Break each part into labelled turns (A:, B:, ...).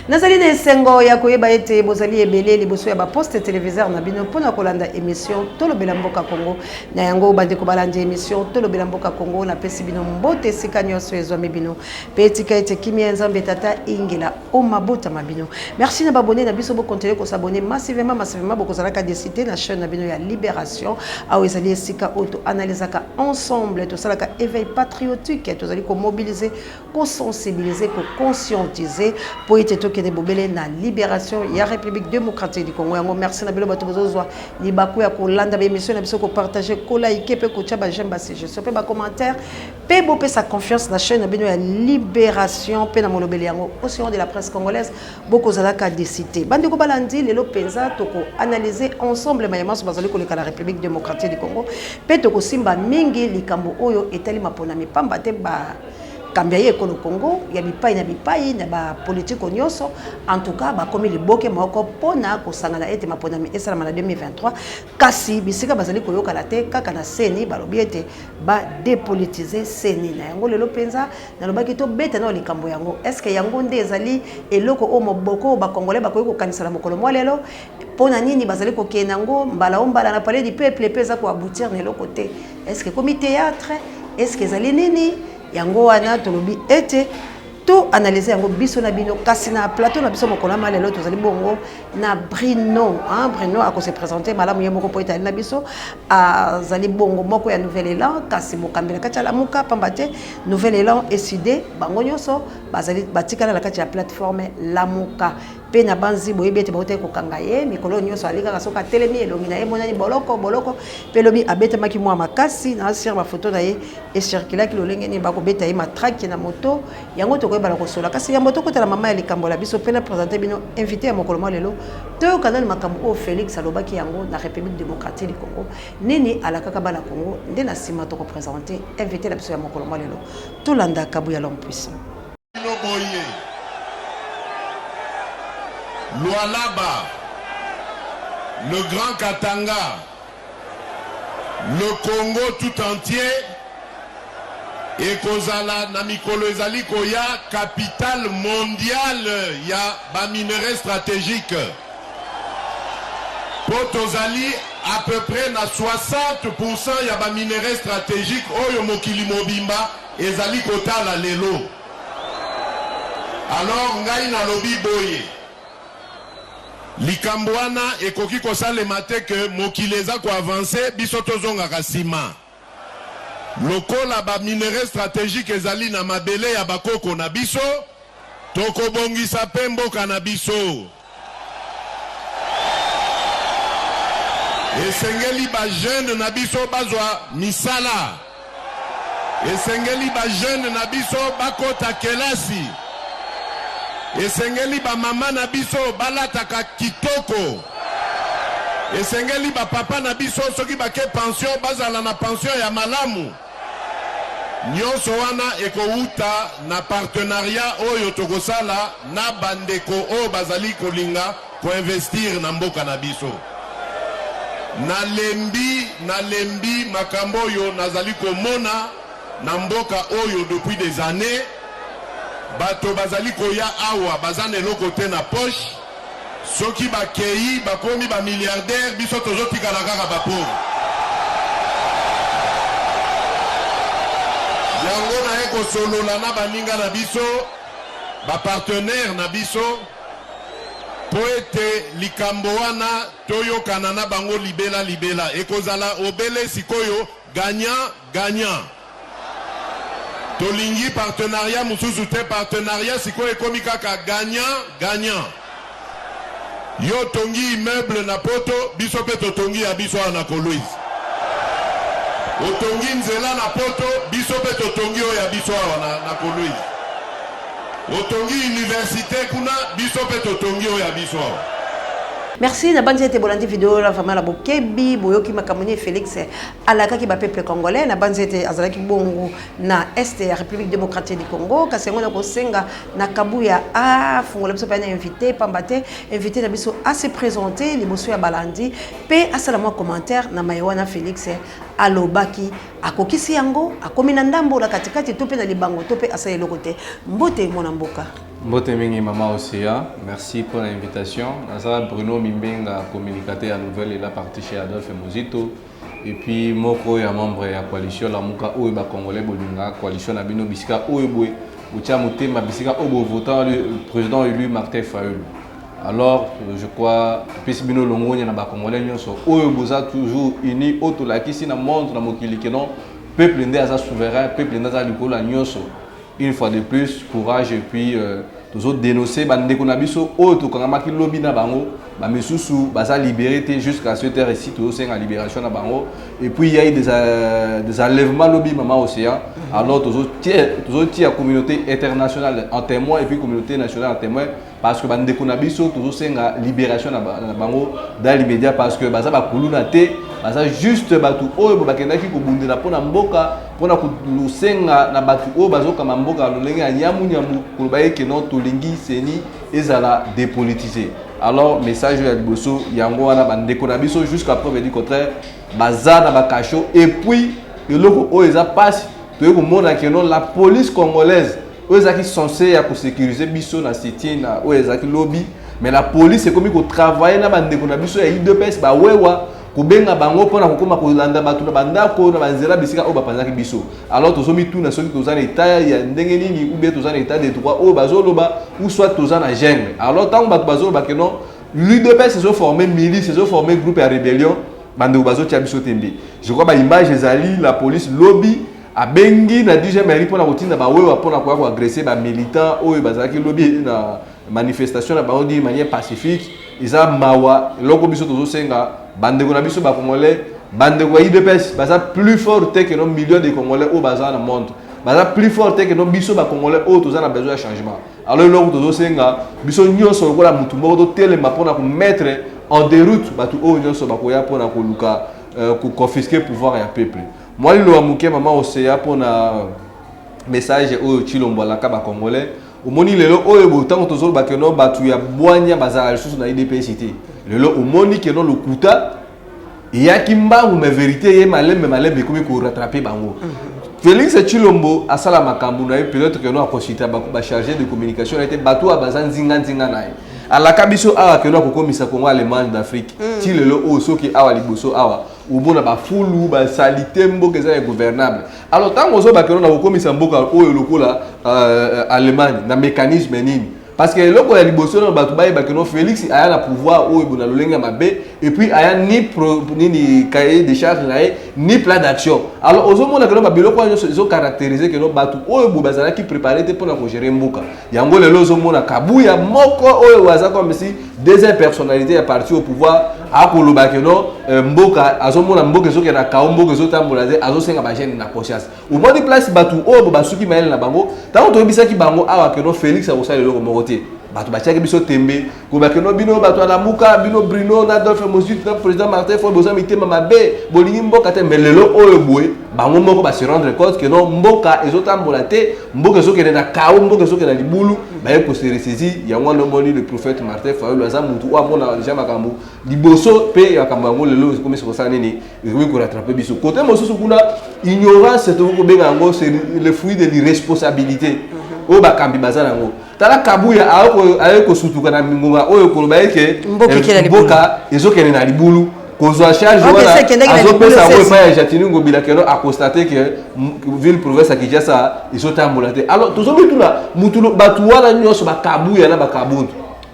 A: Nazali na esengo ya koyeba ete bozali ebele liboso ya ba poste televiseur na bino mpo na kolanda emission Tolobela Mboka Congo. Na yango bandeko balandi emission Tolobela Mboka Congo, napesi bino mbote esika nyonso ezwami bino mpe tika ete kimia ya Nzambe Tata ingela o mabota ma bino. Merci na babone na biso, bokontinue kosabone massivement massivement, bokozalaka desite na chaîne na bino ya Liberation. Awa ezali esika oyo toanalizaka ensemble, tosalaka éveil patriotique, tozali komobiliser, kosensibiliser, koconscientiser mpo ete tokende bobele na libération ya République démocratique du Congo. Yango merci na bino bato bozozwa libaku ya kolanda ba émission na biso, kopartage, kolike mpe kotya ba j'aime, ba suggestion mpe ba commentaire mpe bopesa confiance na chaîne na bino ya Libération mpe na molobeli yango Océan de la presse congolaise. Bokozalaka décité bandeko balandi, lelo mpenza tokoanalyse ensemble mayemaso bazali koleka na République démocratique du Congo mpe tokosimba mingi likambo oyo etali maponami, pamba te ba kambi ya ekolo Congo ya bipai na bipai na bapolitiko nyonso en tout cas bakomi liboke moko mpona kosangana ete maponami esalama na 2023. Kasi bisika bazali koyokana te kaka na CENI, balobi ete badepolitize CENI. Na yango lelo mpenza nalobaki tobeta nao likambo yango. Eske yango nde ezali eloko oyo moboko oyo bakongolais bakoki kokanisa na mokolo mwa lelo? Mpo na nini bazali kokende yango mbala o mbala na palais du peuple mpe eza koaboutir na eloko te? Eske ekomi théâtre? Eske ezali nini? Yango wana tolobi ete to analyse yango biso na bino. Kasi na plateau na biso mokolo ya lelo tozali bongo na Bruno, hein, Bruno akose présenter malamu ye moko mpo etali na biso. Azali bongo moko ya Nouvel Élan, kasi mokambi na kati ya Lamuka, pamba te Nouvel Élan Ecidé bango nyonso bazali batikala na kati ya plateforme Lamuka. Mpe na banzi boyebi ete bautaki kokanga ye mikolo nyonso, ali kaka soki atelemi elongi na ye emonani boloko boloko. Mpe lobi abetamaki mwa makasi na sur bafoto na ye ecirculaki lolenge nini bakobeta ye matrake na moto. Yango tokoyebana kosola, kasi yambo tokotala mama ya likambo la biso mpe na présente bino invité ya mokolo mwa lelo, toyoka nani makambo oyo Félix alobaki yango na République démocratique du Congo, nini alakaka bana Congo. Nde na nsima tokoprésente invité na biso ya mokolo mwa lelo. Tolanda Kabuya l'homme puissant.
B: Bino boye Lualaba, le Grand Katanga, le Congo tout entier ekozala na mikolo ezali koya capitale mondiale ya ba minerais stratégiques, po tozali à peu près na 60% ya ba minerais stratégiques oyo mokili mobimba ezali kotala lelo. Alors ngai nalobi boye, likambo wana ekoki kosalema te ke mokili eza koavanse, biso tozongaka nsima. Lokola ba minerais stratégiques ezali na mabele ya bakoko na biso, tokobongisa mpe mboka na biso. Esengeli ba jeune na biso bazwa misala, esengeli ba jeune na biso bakota kelasi, esengeli ba mama na biso balataka kitoko, esengeli ba papa na biso soki bake pension bazala na pension ya malamu. Nyonso wana ekowuta na partenariat oyo tokosala na bandeko oyo bazali kolinga koinvestir na mboka na biso. Nalembi, nalembi makambo oyo nazali komona na mboka oyo depuis des annees. Bato bazali koya awa baza na eloko te na poche, soki bakeyi bakomi ba milliardaires, biso tozotikala kaka ba pauvres. Yango naye kosolola na baninga na biso, ba partenaires na biso, po ete likambo wana toyokana na bango libela libela. Ekozala obele sikoyo gagnant gagnant. Tolingi partenariat mosusu te, partenariat sikoyo ekomi kaka gagnant gagnant. Yo otongi immeuble na poto, biso mpe totongi ya biso awa na Kolwezi. Otongi nzela na poto, biso mpe totongi oyo ya biso awa na Kolwezi. Otongi université kuna, biso mpe totongi oyo ya biso awa.
A: Merci na banzi ete bolandi video la vraiment na bokebi, boyoki makambo nini Félix alakaki ba peuple congolais. Na banzi ete azalaki bongo na est ya République démocratique du Congo. Kasi yango na kosenga na Kabuya afungola biso mpe na invité, pamba te invité na biso a se présenter liboso ya balandi mpe asala mwa commentaire na maye wana Félix alobaki. Akokisi yango, akomi na ndambo na katikati to mpe na libango to mpe asala eloko te. Mbote mwana mboka.
C: Mbote mingi, mama Océan, merci pour l'invitation. Naza Bruno Mimbenga, communicateur ya Nouvel Élan, parti chez Adolphe Muzito, et puis moko ya membre ya coalition Lamuka oyo bacongolais bolinga, coalition na bino, bisika oyo boye botia motema, bisika oyo bovota le président élu Martin Fayulu. Alors je crois topesi bino longonya na bacongolais nyonso oyo boza toujours uni, oyo tolakisi na monde, na mokili, ke non, peuple nde aza souverain, peuple nde aza likolo ya nyonso. Une fois de plus, courage. Et puis tozodénonce bandeko na biso oyo tokangamaki lobi na bango, bamisusu baza libéré te jusqu'à cette heure ici. Tozosenga libération na bango. Et puis il y a eu des enlèvements lobi, mama Océan. Alors tozotia communauté internationale en témoin et puis communauté nationale en témoin, parce que bandeko na biso, tozosenga libération na bango dans l'immédiat, parce que baza bakuluna te, baza juste bato oyo bakendaki kobundela mpona mboka, mpona kosenga na bato oyo bazokama mboka lolenge ya nyamunyamu, koloba eke non, tolingi CENI ezala dépolitisé. Alors message oyo ya liboso yango wana. Bandeko na biso, jusqu'à preuve du contraire, baza na bacachot. Et puis eloko oyo eza mpasi, toyei komona ke non, la police congolaise oyo ezalaki censé ya kosécuriser biso na sit-in na oyo ezalaki lobi, mais la police ekomi kotravaille na bandeko na biso ya UDPS, bawewa, kobenga bango mpona kokóma kolanda bato na bandako, na banzela, bisika oyo bapanzaki biso. Alors tozomituna soki toza na état ya ndenge nini, ou bien toza na état de droit oyo bazoloba, ou soit toza na jungle. Alors ntango bato bazoloba ke non, l'UDPS ezoforme milice, ezoforme groupe ya rébellion, bandeko bazotia biso tembe. Je crois baimage ezali, la police lobi abengi na 10e mairie mpona kotinda bawewa mpona koya koagresse bamilitant oyo bazalaki lobi na manifestation na bango d'une manière pacifique. Eza mawa. Eloko biso tozosenga bandeko na biso bacongolais, bandeko ya UDPS baza plus fort te ke nos millions de Congolais oyo baza na monde, baza plus fort te ke no biso bacongolais oyo toza na besoin ya changement. Alors eloko tozosenga, biso nyonso lokola mutu moko, totelema mpona komettre en déroute bato oyo nyonso bakoya mpona koluka koconfisquer pouvoir ya peuple. Mwa liloba moke, mama Oseya, mpona message oyo Tshilombo alaka bacongolais. Omoni lelo oyo, ntango tozoloba ke non, bato ya bwanya bazala lisusu na UDPS te, lelo omoni ke non, lokuta eyaki mbangu, mais vérité ye malembe malembe ekomi korattraper bango. Félix Tshilombo asala makambo na ye, peut-être ke non, aconsulte bachargé de communication na ye te, bato oyo baza nzinga-nzinga na ye. Alaka biso awa ke non, akokomisa Congo Allemagne d'Afrique. Ti lelo oyo, soki awa liboso awa omona bafulu basali te, mboka eza ingouvernable. Alors ntango ozoba ke non, na kokomisa mboka oyo lokola Allemagne, na mécanisme nini? Parce que eloko ya liboso na bato bayeba ke non, Félix aya na pouvoir oyo na lolenge ya mabe, et puis aya ni nini cahier de charge na ye, ni plan d'action. Alors ozomona ke non, babiloko wana nyonso ezocaractérise ke non, bato oyo boye bazalaki préparé te mpona kogérer mboka yango. Lelo ozomona Kabuya moko oyo aza comme si deuxième personnalité ya parti au pouvoir akoloba ke non, mboka, azomona mboka ezokende na kao, mboka ezotambola te, azosenga bajeune na conscience. Omoni place bato oyo basuki mayele na bango. Ntango toyebisaki bango awa ke non, Félix akosala eloko moko te, bato batiaki biso tembe, koloba ke non, bino bato ya Lamuka, bino Bruno na Adolphe Muzito na président Martin Fo, boza mitema mabe, bolingi mboka te. Mais lelo oyo boye, bango moko base rendre compte ke non, mboka ezotambola te, mboka ezokende na kao, mboka ezokende na libulu, baye kose ressaisir. Yango wana omoni le prophète Martin Fayulu aza mutu oyo amona deja makambo liboso, mpe makambo yango lelo ekomi kosala nini? Ekomi korattraper biso. Côté mosusu kuna, ignorance, tokoki kobenga yango, c'est le fruit de l'irresponsabilité oyo bakambi baza nango. Tala Kabuya aye kosutuka na ngonga oyo koloba eke mboka ezokende na libulu, kozwa charge wana, azopesa yango epai ya Gentiny Ngobila, ke non, aconstate ke ville province ya Kinshasa ezotambola te. Alors tozomituna, mutu bato wana nyonso, bakabuya na bakabuntu,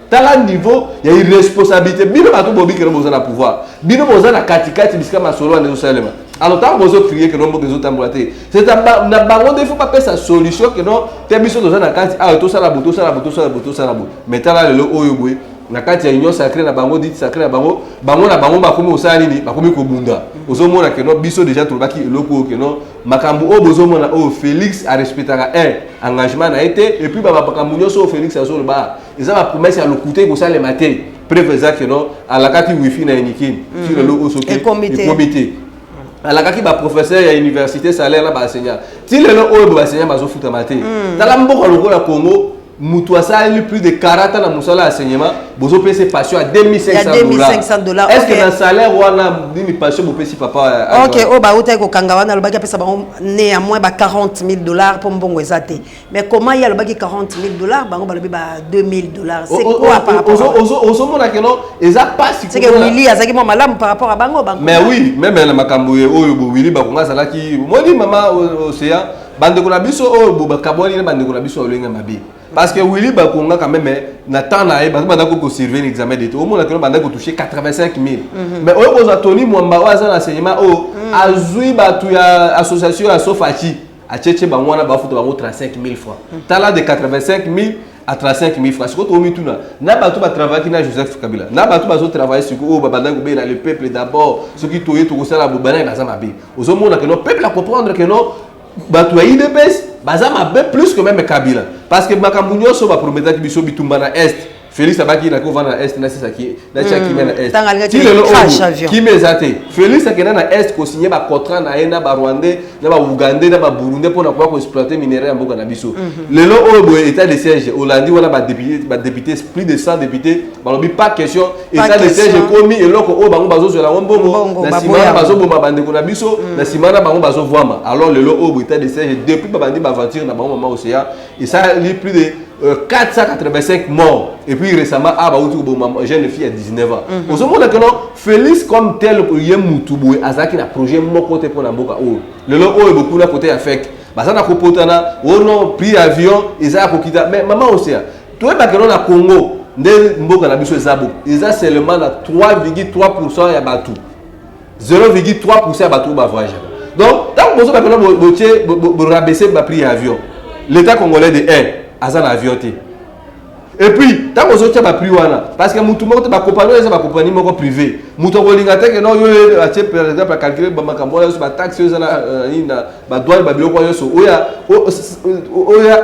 C: tala niveau ya irresponsabilité. Bino bato bobi ke non, boza na pouvoir, bino boza na katikati bisika masolo wana ezosalema. Alors ntango bozocrier ke non, mboka ezotambola te, c'est na bango nde faut bapesa solution, ke non te, biso toza na kati awa, tosala bo, tosala bo, tosala bo, tosala bo. Mais tala lelo oyo boye, na kati ya union sacrée na bango, dite sacrée na bango, bango na bango bakomi kosala nini? Bakomi kobunda. Ozomona ke non, biso déjà tolobaki eloko oyo, ke non, makambo oyo bozomona oyo, Félix arespectaka un engagement na ye te. Et puis bamakambo nyonso oyo Félix azoloba eza bapromesse ya lokuta, ekosalema te. Preuve eza ke non, alakaki wifi na Unikin, ti lelo oyo soki
A: ekomi
C: te. Alakaki baprofesseur ya université salaire na baenseignant, ti lelo oyo baenseignant bazofutama te. Tala mboka lokola Congo. Mutu asali plus de 40 ans na mosala ya enseignement, bozopesa pension ya 2500 dollars. Est ce que na salaire wana nini pension bopesi papa?
A: Ok, oyo bautaki kokanga wana, alobaki apesa bango néanmoins ba 40 000 $ mpo mbongo eza te. Mais comment ye alobaki 40 000 $, bango balobi ba 2000 $? C'est quoi par rapport?
C: Ozomona ke non, eza pasi.
A: C'est que Willy azalaki mwa malamu par rapport à bango.
C: Mais oui, même na makambo oyo, Willy Bakonga azalaki moni. Mama Océan, bandeko na biso oyo bakabwani na bandeko na biso olenge mabe, parce que Willy Bakonga quand même, na temps na ye, bato bandaki kosurveiller examen d'état, omona keno bandaki kotouche 85 000. Mais oyo kozwa Tony Mwamba oyo aza na enseignement, oyo azwi bato ya association ya Sofaci, atietie bango wana, bafuta bango 35 000 francs. Tala, de 85 000 à 35 000 francs. Sikoyo tomituna, na bato batravaillaki na Joseph Kabila, na bato bazotravaille sikoyo, oyo babandaki kobela "le peuple d'abord", soki toye tokosala bobana, baza mabe. Ozomona ke non, peuple acomprendre ke non, bato ya UDPS baza mabe plus que même Kabila, parce que makambo nyonso baprometaki biso, bitumba na Est, Félix abaki na kovanda na Est, nasisaki natia kimia na Est. Ti lelo oyo kimia eza te. Félix akenda na Est kosigner bacontrat na ye na Barwandais, na Baougandais, na Baburundais mpona koya koexploiter minerai ya mboka na biso. Lelo oyo boye, état de siège olandi wana, badéputé, plus de 100 députés balobi pas question. État de siège ekomi eloko oyo bango bazozwela yango mbongo, na nsima wana bazoboma bandeko na biso, na nsima wana bango bazovwama. Alors lelo oyo boye, état de siège, depuis babandi baaventure na bango, mama Océan, esali plus de 485 morts. Et puis récemment, ah, bauti koboma jeune fille à 19 ans. Ozomona ke non, Félix comme tel, ye mutu boye azalaki na projet moko te mpona mboka oyo. Lelo oyo bokuna kote ya FEC, baza na kopotana o non, prix avion eza ya kokita. Mais mama Océan, toyebake no na Congo nde mboka na biso eza bo, eza seulement na 3,3 % ya bato, 0,3 % ya bato oyo bavoyageaka. Donc ntango bozobakena botie borabaisser baprix ya avion, l'État congolais de 1 aza na avion te. Et puis ntango ozotia baprix wana, parce que mutu moko te, bacompagnie oyo eza bacompagnie moko privé, mutu akolinga te ke non, yo atie par exemple acalcule bamakambo wana nyonso, bataxe oyo eza na nini, na badouane, babiloko wana nyonso,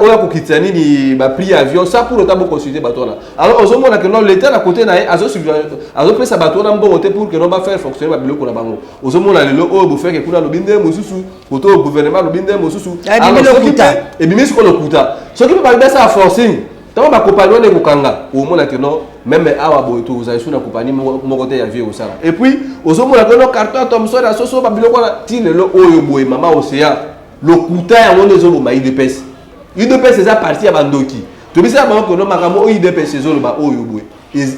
C: oyo akokitisa nini baprix ya avion sans pour autant boconsulte bato wana. Alors ozomona ke non, l'État na côté na ye azopesa bato wana mbongo te pour que non, bafaire fonctionner babiloko na bango. Ozomona lelo oyo bofeke kuna alobi nde mosusu, koto oyo gouvernement alobi nde mosusu, ebimi sikoyo lokuta. Soki mpe balobi asala forcing, ntango bacompagnie wana ekokanga, omona ke non, même awa boye tozali su na compagnie moko te ya vie ekosala. Et puis ozomona ke non, carton ya Thomson ya soso, babiloko wana, ti lelo oyo boye, mama Océan, lokuta yango nde ezoboma UDPS. UDPS eza parti ya bandoki. Tobisaka bango ke non, makambo oyo UDPS ezoloba oyo boye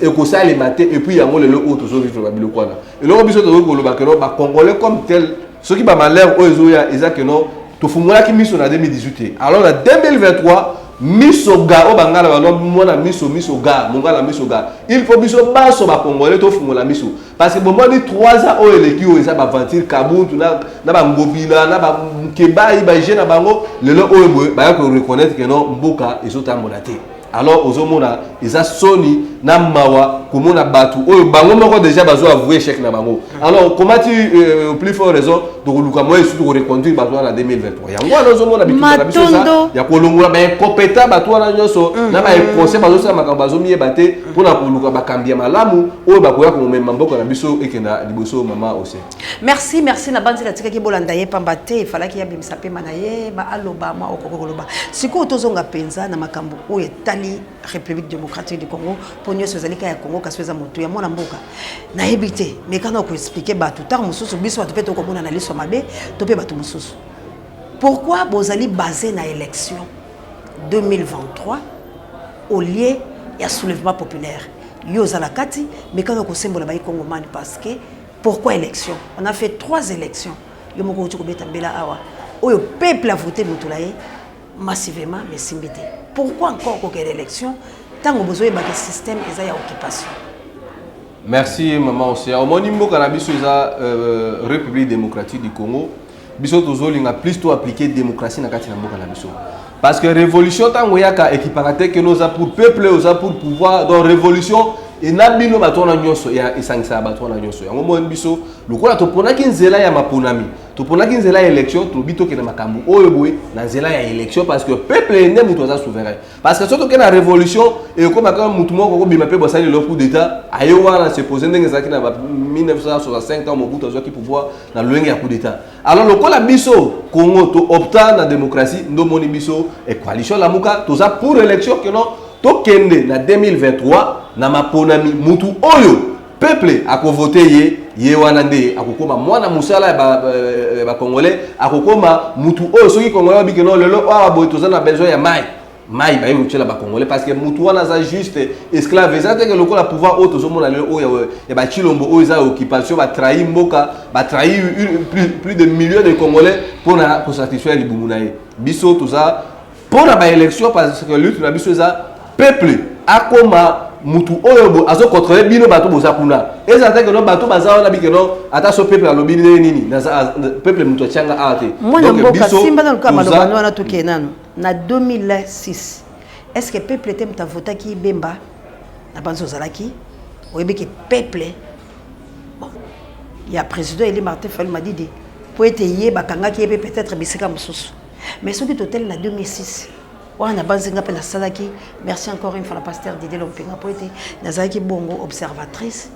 C: ekosalema te. Et puis yango lelo oyo tozovivre babiloko wana. Eloko biso tozoki koloba ke non, bacongolais comme tel, soki bamalheur oyo ezoya, eza ke non, tofungolaki miso na 2018 te. Alors na 2023, miso ga oyo bangala bano mwana miso, miso ga mongala, miso ga, il faut biso baso bacongolais tofungola miso, parce que bomoni 3 ans oyo eleki, oyo eza baventure Kabuntu na bangobila na bakebai baje na bango. Lelo oyo boye baya koreconnaître ke non, mboka ezotambola te. Alors ozomona eza soni na mawa komona bato oyo bango moko déjà bazo avouer échec na bango. Alors comment tu plus fort raison tokoluka moyen surtout koreconduire bato wana na 2023? Yango wana ozomona bitumba na biso eza ya kolongola baincompétent, bato wana nyonso na bainconscient bazosala makambo bazomiyeba te, mpona koluka bakambi ya malamu oyo bakoya komema mboka na biso ekenda liboso, mama Ose.
A: Merci, merci. Na banzi natikaki bolanda ye pamba te, efalaki yabimisa pema na ye, ba aloba mwa okoki koloba. Sikoyo tozonga mpenza na makambo oyo etali République démocratique du Congo, mpo nyonso ezali kaka ya Congo, kasi eza motu ya mwana mboka. Nayebi te, mais kana koexpliquer bato ntango mosusu, biso bato mpe tokomona na liso mabe to mpe bato mosusu, pourquoi bozali basé na élection 2023 au lieu ya soulèvement populaire? Yo ozala kati, mais kana kosembola bayi kongomani, parce que pourquoi élection? On a fait trois élections, yo moko outi kobeta mbela awa, oyo peuple a voté moto na ye massivement, mais esimbi te. Pourquoi encore kokende élection ntango bozoyebaka système eza ya occupation?
C: Merci, mama Océan. Omoni, mboka na biso eza République démocratique du Congo. Biso tozolinga plus to appliquer démocratie na kati na mboka na biso, parce que révolution ntango eyaka, ekipaka te keno oza pour peuple, oza pour pouvoir. Donc révolution
D: E na bino bato wana nyonso ya esangisaka bato wana nyonso. Yango moni biso lokola toponaki nzela ya maponami, toponaki nzela ya élection, tolobi tokende makambo oyo boye na nzela ya élection, parce que peuple nde moto aza souverain. Parce que soki tokende na révolution, ekóma kaka motu moko kobima mpe basali lelo coup d'état, aye wana se pose ndenge ezalaki na 1965, ntango Mobutu azwaki pouvoir na lolenge ya coup d'état. Alors lokola biso Congo toopta na démocratie, nde omoni biso coalition Lamuka toza pour élection, keno tokende na 2023 na maponami. Mutu oyo peuple akovote ye, ye wana nde akokóma mwana mosala ya bacongolais, akokóma mutu oyo soki Congolais babiki no lelo awa boye toza na besoin ya mai, mai baye kotiela bacongolais, parce que mutu wana aza juste esclave. Eza teke lokola pouvoir oyo tozomona lelo oyo ya bachilombo, oyo eza occupation, batrahi mboka, batrahi plus de millions de Congolais mpona kosatisfaire libumu na ye. Biso toza mpona baélection, parce que lutte na biso eza peuple akoma mutu oyo azocontrôle bino bato boza kuna. Eza te keno bato baza wana bikeno ata so peuple alobi ndenge nini, peuple mutu atianga awa te.
A: Mwana mboka, simba na luka maloba wana. Tokee nano na 2006. Est ce que peuple te moto avotaki Bemba? Na banzi ozalaki oyebi ke peuple, bon, ya président élu Martin Fayulu Madidi, po ete ye bakangaki ye mpe peut-être bisika mosusu. Mais soki totali na 2006 wana, na banzinga mpe nasalaki, merci encore une fois na pasteur Didier Lompenga, po ete nazalaki bongo observatrice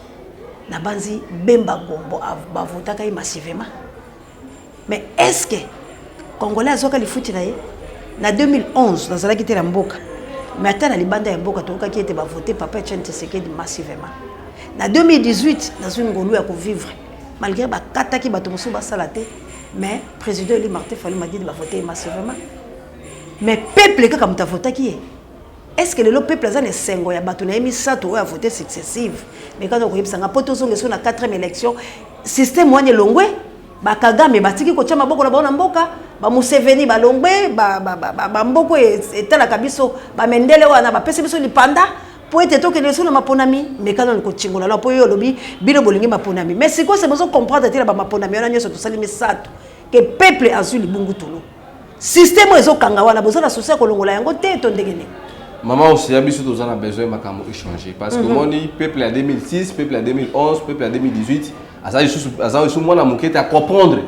A: na banzi. Bemba Gombo bavotaka ye massivement, mais est ce que Congolais azwaka lifuti na ye? Na 2011 nazalaki te na mboka, mais ata na libanda ya mboka tokokaki ete bavote papa Etienne Tshisekedi massivement. Na 2018 nazwi ngolu ya kovivre, malgré bakataki bato mosusu basala te, mais président élu Martin Fayulu Madidi bavote ye massivement. Mais peuple kaka moto avotaki ye. Est ce que lelo peuple aza na esengo ya bato na ye misato oyo avote successive? Mais kaka koyebisanga mpo tozonga so na 4e élection, système wana elongwe, bakagame batiki kotia maboko na bango na mboka, bamuseveni balongwe, bamboka etalaka biso, bamendele wana bapesi biso lipanda mpo ete tokende so na maponami. Mekano ni kotingola na mpo yo olobi bino bolingi maponami, mais sikoyo se bozocomprendre te na bamaponami wana nyonso tosali misato ke peuple azwi libungu tolo. Système oyo ezokanga wana, boza na souci ya kolongola yango te to ndenge nini?
D: Mama Oseya, biso toza na besoin makambo échanger, parce que omoni peuple ya 2006, peuple ya 2011, peuple ya 2018 aza lisusu, aza lisusu mwana moke te acomprendre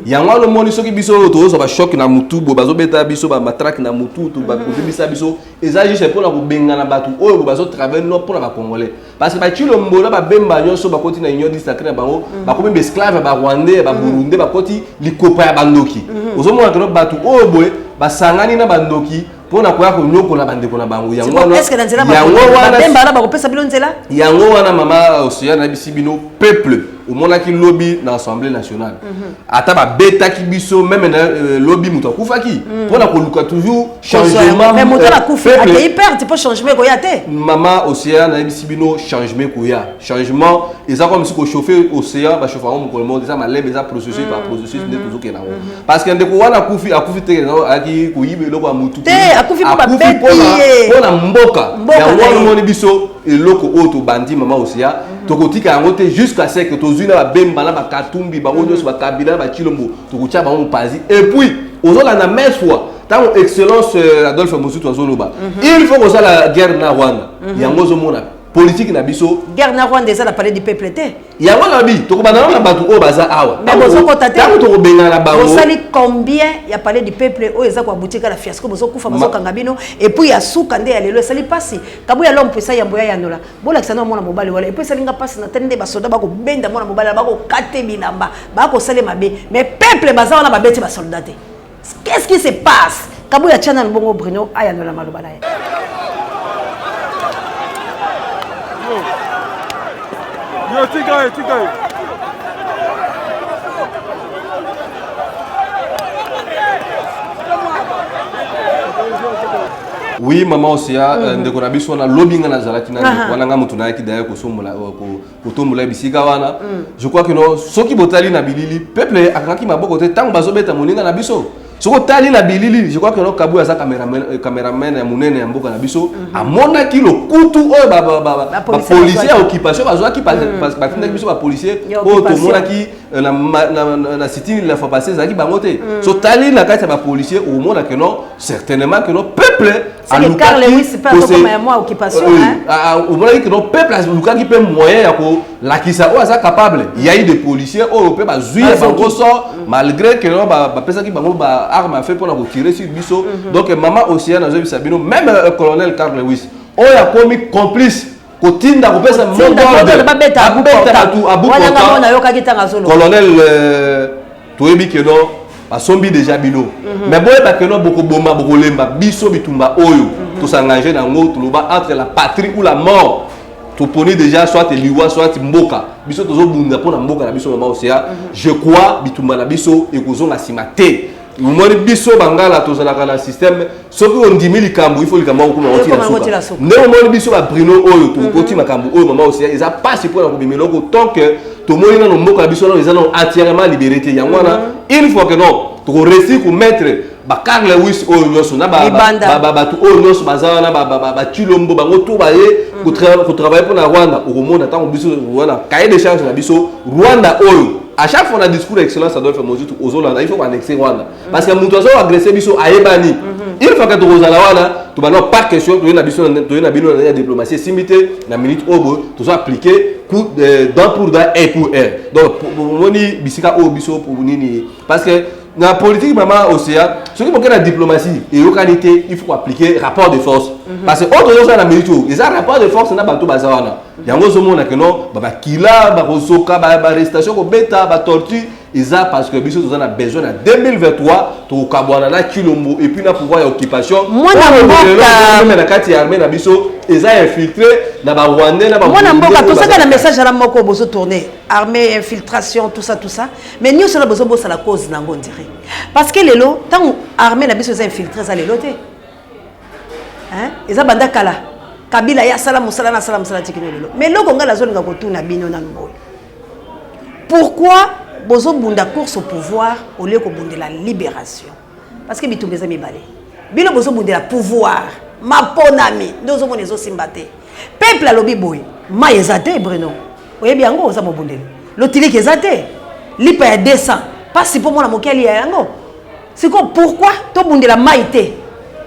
D: yango wana. Omoni soki biso oyo tozozwa bachoc na mutu boye, bazobeta biso bamatraque na mutu, kozobisa biso, eza juste mpona kobengana bato oyo bazotravaille no mpona bacongolais, parce que bachilombo na babemba nyonso bakoti na union sacrée na bango, bakomi baesclave ya barwandais, ya baburundais, bakoti likopa ya bandoki. Ozomona keno bato oyo boye basangani na bandoki mpona koya konyokola bandeko na bango. Yango
A: wana bakopesa bino nzela.
D: Yango wana, mama Oseya, nayebisi bino, peuple omonaki lobi na Assemblée nationale, ata babetaki biso même na lobi moto akufaki mpona koluka toujours changement.
A: Mais moto akufi akei perte mpo changement ekoya te.
D: Mama Océan, nayebisi bino, changement ekoya. Changement eza comme si kochauffe océan, bachauffe yango mokolo moko, eza malembe, eza processus par processus nde tozokende yango. Parce que ndeko wana akufi, akufi te ayaki koyiba eloko ya motu.
A: Te, akufi mpo babeti ye.
D: Mpona mboka. Yango wana omoni biso eloko oyo tobandi, mama Océan, tokotika yango te jusqu'à ce que tozwi na babemba na bakatumbi, bango nyonso, bakabila na bachilombo, tokotia bango mopanzi. Et puis ozolanda maintes fois ntango excellence Adolphe Mozito azoloba il faut kosala guerre na Rwanda. Yango ozomona politique na biso.
A: Guerre na Rwanda eza na palais du peuple te.
D: Yango na bi tokobanda na bato oyo baza awa.
A: Mais bozokota te.
D: Ntango tokobengana na bango.
A: Bosali combien ya palais du peuple oyo eza koabutika na fiasco? Bozokufa, bazokanga bino. Et puis ya suka nde ya lelo esali mpasi. Kabuya l'homme puissant, yambo ya yanola, bolakisa na mwana mobali wana. Et puis esalinga mpasi na tali nde basoda bakobenda mwana mobali wana, bakokate bilamba, bakosala mabe, mais peuple baza wana, babeti basoldat te. Qu'est-ce qui se passe? Kabuya tia nanu bongo Bruno ayanola maloba na ye.
E: Yo, tika ye, tika ye.
D: Oui, mama Osia, ndeko na biso wana lobi nga nazalaki na ndeko wana, nga moto nayaki d'ailleurs kosombola, kotombola ye bisika wana. Je crois que no soki botali na bilili, peuple akangaki maboko te ntango bazobeta moninga na biso. Soki otali na bilili, je crois que no Kabuya aza cameraman ya monene ya mboka na biso, amonaki lokutu oyo
A: Bapolicier
D: bapolicier ya
A: bazwaki.
D: occupation bazwaki, batindaki biso bapolicier
A: Ya
D: oyo
A: occupation.
D: tomonaki. na sit-in la fois passée, ezalaki bango te. So tali na kati ya bapolicier, okomona que non, certainement que non, peuple
A: Carl Lewis mpe azokoma ya mwa occupation.
D: Omonaki que non, peuple alukaki mpe moyen ya kolakisa oyo aza capable. Ya eu des policiers oyo mpe bazwi ya bango sort, malgré que non, bapesaki bango baarme à feu mpona kotirer sur biso. Donc mama Océan, nazoyebisa bino, même colonel Carl Lewis oyo akomi complice kotinda, kopesa
A: babeta
D: bato.
A: Nayokaki ntango azoloba.
D: Colonel, toyebi que non, basombi déjà bino, mais boyeba que non, bokoboma, bokolemba biso. Bitumba oyo tosengage nango, toloba entre la patrie ou la mort. Toponi déjà, soit liwa, soit mboka. Biso tozobunda mpona mboka na biso. Mama Océa, je crois bitumba na biso ekozonga nsima te. Omoni, biso bangala tozalaka na système, soki ondimi likambo, il faut likambo yango kuna oti na suka. Ndenge omoni biso babrino oyo tokoti makambo oyo, mama Océa, eza mpasi mpona kobima eloko tant que tomoni nano mboka na biso nano eza nano entièrement libéré te. Yango wana, une fois que non, tokoréussir komettre bacarl Lewis oyo nyonso na bato oyo nyonso baza wana, bachilombo, bango to baye kotravailler mpona Rwanda, okomona ntango biso wana cahier de charge na biso Rwanda oyo, à chaque fois na discours excellence Adolphe Mozito ozolanda, il faut koannexer Rwanda, parce que moto azo agresser biso ayebani. Une fois que tokozala wana, tobanda pas question, toye na biso, toye na bino na ya diplomatie, esimbi te. Na minute oyo boye tozo appliquer coup dent pour dent, œil pour œil. Donc omoni bisika oyo biso nini, parce que na politique, mama Océa, soki moke na diplomatie eyokani te, il faut appliquer rapport de force, parce que oyo tozosala na minute oyo eza rapport de force na bato baza wana. Yango ozomona que non, babakila, bakozoka, baarrestation, kobeta, batorture, eza parce que biso toza na besoin na 2023 tokokabwana na Chilombo et puis na pouvoir ya occupation.
A: Mwana mboka
D: na kati ya armée na biso eza infiltré na barwandais na
A: Mwana mboka, tosaka na message ala moko bozotourner, armée, infiltration, tout ça, tout ça, mais nyonso na bozobosala cause nango, on dirait, parce que lelo ntango armée na biso eza infiltré, eza lelo te, eza banda kala. Kabila ye asala mosala na asala mosala tikino lelo. Mais eloko ngai nazolinga kotuna bino nanu boye: pourquoi bozobunda course au pouvoir au lieu kobundela libération? Parce que bitumba eza mibale. Bino bozobundela pouvoir, maponami nde ozomona ezosimba te. Peuple alobi boye, mai eza te. Bruno, oyebi yango, oza mobundeli. Lotiliki eza te, lipa ya 200, mpasi mpo mwana moke alia yango. Sikoyo pourquoi tobundela mai te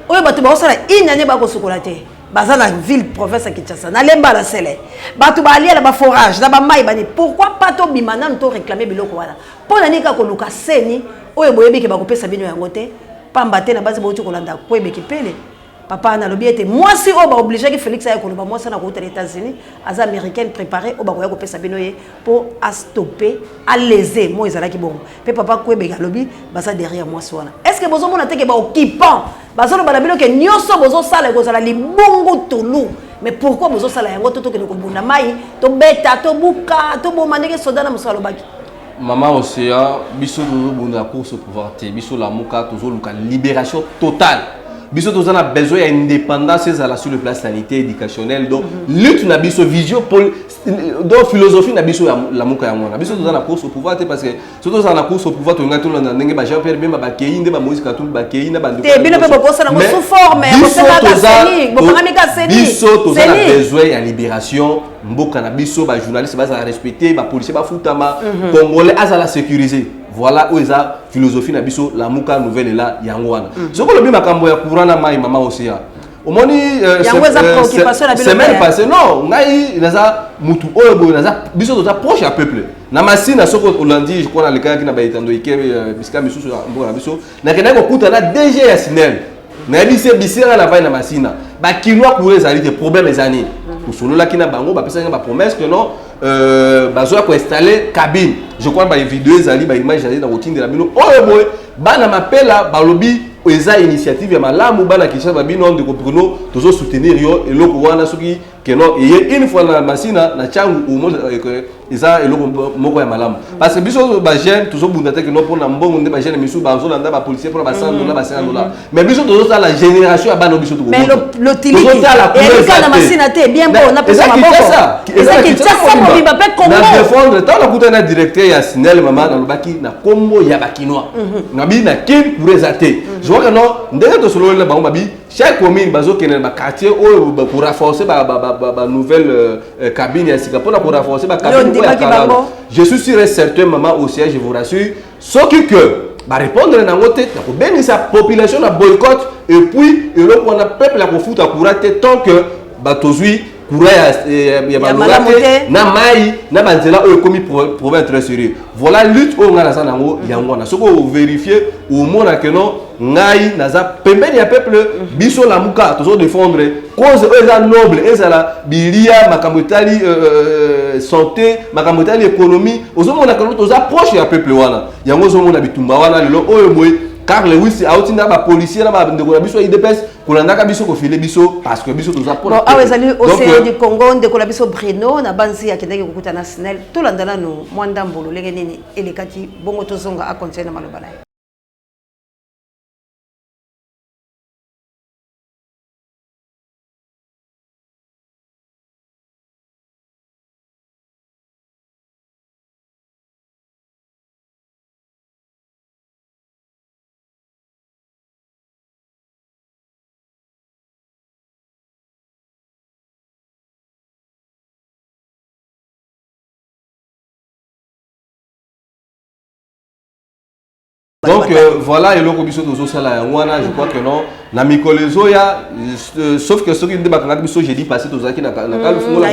A: oyo bato baosala une année bakosukola te? Baza na ville province ya Kinshasa, na Lemba, na Sele, bato balia na baforage na bamai bani. Pourquoi pas tobima nanu, toréclamer biloko wana? Mpo na nini kaka koluka seni oyo boyebi ke bakopesa bino yango te? Pamba te na basi bauti kolanda kwebeki pele papa nalobi ete mwasi oyo baobligeaki Félix aya koloba, mwasi wana kouta na États-Unis, aza américaine préparé, oyo bakoya kopesa bino ye mpo astopper alese mo ezalaki bongo. Mpe papa Kwebeka alobi baza derrière mwasi wana. Est ce que bozomona te ke baoccupant bazoloba na bino ke nyonso bozosala ekozala libungu tulu? Mais pourquoi bozosala yango? To tokende kobunda mai, tobeta, tobuka, toboma, ndenge soda na mosu alobaki.
D: Mama Océan, biso tozobunda course au pouvoir te. Biso Lamuka tozoluka libération totale. Biso toza na besoin ya indépendance, ezala sur le plan sanitaire, éducationnel. Donc lutte na biso, vision, donc philosophie na biso ya Lamuka yango wana. Biso toza na course au pouvoir te, parce que soki tozala na course au pouvoir, tolingai tolanda ndenge ba Jean Pierre Bemba bakei, nde ba Moïse Katumbi bakei na bandeko.
A: Te, bino mpe bokosala yango sous forme bosengaka CENI, bokangami ka CENI.
D: Biso toza na besoin ya libération mboka na biso, bajournaliste bazala respecté, bapolicier bafutama, congolais azala sécurisé. Voilà oyo eza philosophie na biso Lamuka Nouvelle Élan, yango wana. Soki olobi makambo ya courant na mai, mama Océan, omoni
A: Yango eza préoccupation na bino?
D: Semaine passée, non, ngai naza mutu oyo boye, naza, biso toza proche ya peuple na Masina. Soki olandi, je crois nalekaki na baetando ike, bisika misusu ya mboka na biso, nakendaki kokuta na DG ya SNEL. Nayebi se bisika na vai na Masina, bakinois, courant ezali te, problème eza nini? Tosololaki na bango, bapesaki nga bapromesse que non, bazoya koinstaller cabine. Je crois bavideo ezali, baimage ezali na kotindela bino oyo boye. Bana Mapela balobi eza initiative ya malamu. Bana Kinshasa babino, ndeko Bruno, tozosoutenir yo. Eloko wana soki keno eye une fois na Masina, na Tshangu, omona eza eloko moko ya malamu, parce que biso bajeune tozobunda te keno mpona mbongo nde bajeune misusu bazolanda bapolicier mpona ba 100 dollar, ba 50 dollar, mais biso tozosala génération ya bana biso.
A: Tozotala na Masina te, bien bon napesa maboko, eza Kinshasa mobimba mpe Congo.
D: Na défendre, ntango nakutani na directeur ya SNEL, mama, nalobaki na nkombo ya bakinois, nabi na Kin courant eza te. Je crois que non, ndenge tosololi na bango, babi Chaque commune bazokende na baquartier oyo korenforcer banouvelle cabine ya sika mpona korenforcer bacabine oyo ya kala. Je suis sûr et certain, maman Océan, je vous rassure, soki que barépondre nango te, nakobengisa population na boycott. Et puis eloko wana, peuple akofuta courant te tant que batozwi courant ya malonga te, na mai na banzela oyo ekomi problème très sérieux. Voilà lutte oyo ngai naza nango, yango wana. Soki ovérifie, omona ke non, ngai naza pembeni ya peuple. Biso Lamuka tozodéfendre cause oyo eza noble, ezala bilia, makambo etali santé, makambo etali économie. Ozomona ke toza proche ya peuple wana. Yango ozomona bitumba wana lelo oyo boye, Carl Lewis auti na bapolicier na bandeko na biso ya UDPS kolandaka biso, kofiler biso, parce que biso toza
A: mpona. Awa ezali Océan du Congo. Ndeko na biso Bruno na banzi akendaki kokuta na SNEL. Tolanda nanu mwa ndambo lolenge nini elekaki bongo, tozonga akontinue na maloba na ye.
D: Donc voilà eloko biso tozosala yango wana. Je crois que non, na mikolo ezoya, sauf que soki nde bakangaki biso jeudi passé, tozalaki na Kalufungola,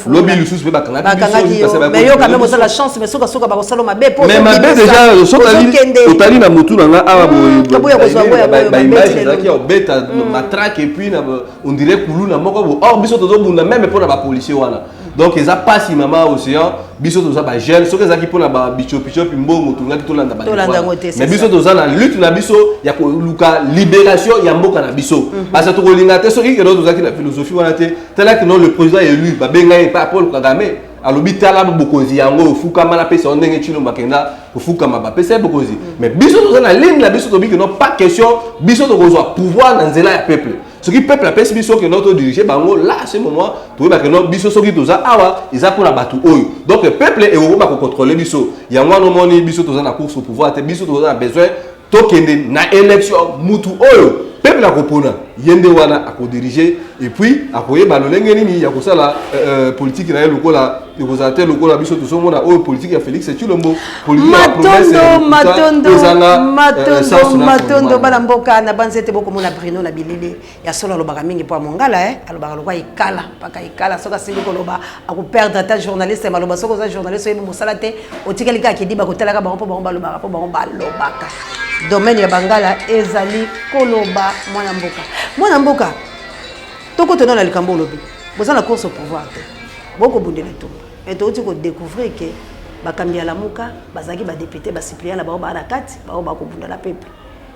D: lobi lisusu mpe bakangaki
A: biso. Mais yo quand même ozala chance, mais soka soka bakosala mabe.
D: Mais mabe déjà, soki otali na motu na nga awa, baimage ezalaki ya obeta matraque et puis on dirait kuluna moko bo. Or biso tozobunda même mpona bapolicier wana. Donc eza pasi, mama Océan. Biso toza bajeune. Soki ezalaki mpona babichopichopi mbongo, tolingaki tolanda. Mais biso toza na lutte na biso ya koluka libération ya mboka na biso, parce que tokolinga te soki keno tozalaki na philosophie wana te. Talaki non, le président élu babenga ye pa Paul Kagame, alobi: "Tala bokonzi yango, ofukama, napesa yo." Ndenge Tshilombo akenda kofukama, bapesa ye bokonzi. Mais biso toza na ligne na biso, tobi keno pas question, biso tokozwa pouvoir na nzela ya peuple. Soki peuple apesi biso keno todirige bango, là à ce moment toyeba keno biso soki toza awa eza mpona bato oyo. Donc peuple ekokoba kocontrôle biso. Yango wana omoni biso toza na course au pouvoir te. Biso toza na besoin tokende na élection. Mutu oyo peuple akopona, ye nde wana akodirige et puis akoyeba lolenge nini ya kosala politique na ye. Lokola ekozala te lokola biso tozomona oyo politique ya Félix Tshilombo.
A: Matondo, matondo, matondo, matondo. Bana mboka, na banzi ete bokomona Bruno na bilili ya solo. Alobaka mingi mpo ya mongala, alobaka lokwa ekala mpaka ekala. Soki asimbi koloba, akoperdre ata journaliste maloba. Soki oza journaliste, oyebi mosala te, otikali kaka kidiba kotalaka bango, mpo bango balobaka, mpo bango balobaka. Domaine ya bangala ezali koloba. Mwana mboka, mwana mboka, tokotona na likambo olobi. Boza na course au pouvoir te, bokobundela etumba. Mais touti kodécouvrir ke bakambi ya Lamuka bazalaki badéputé, basuppléant na bango baa na kati. Bango bakobunda na peuple,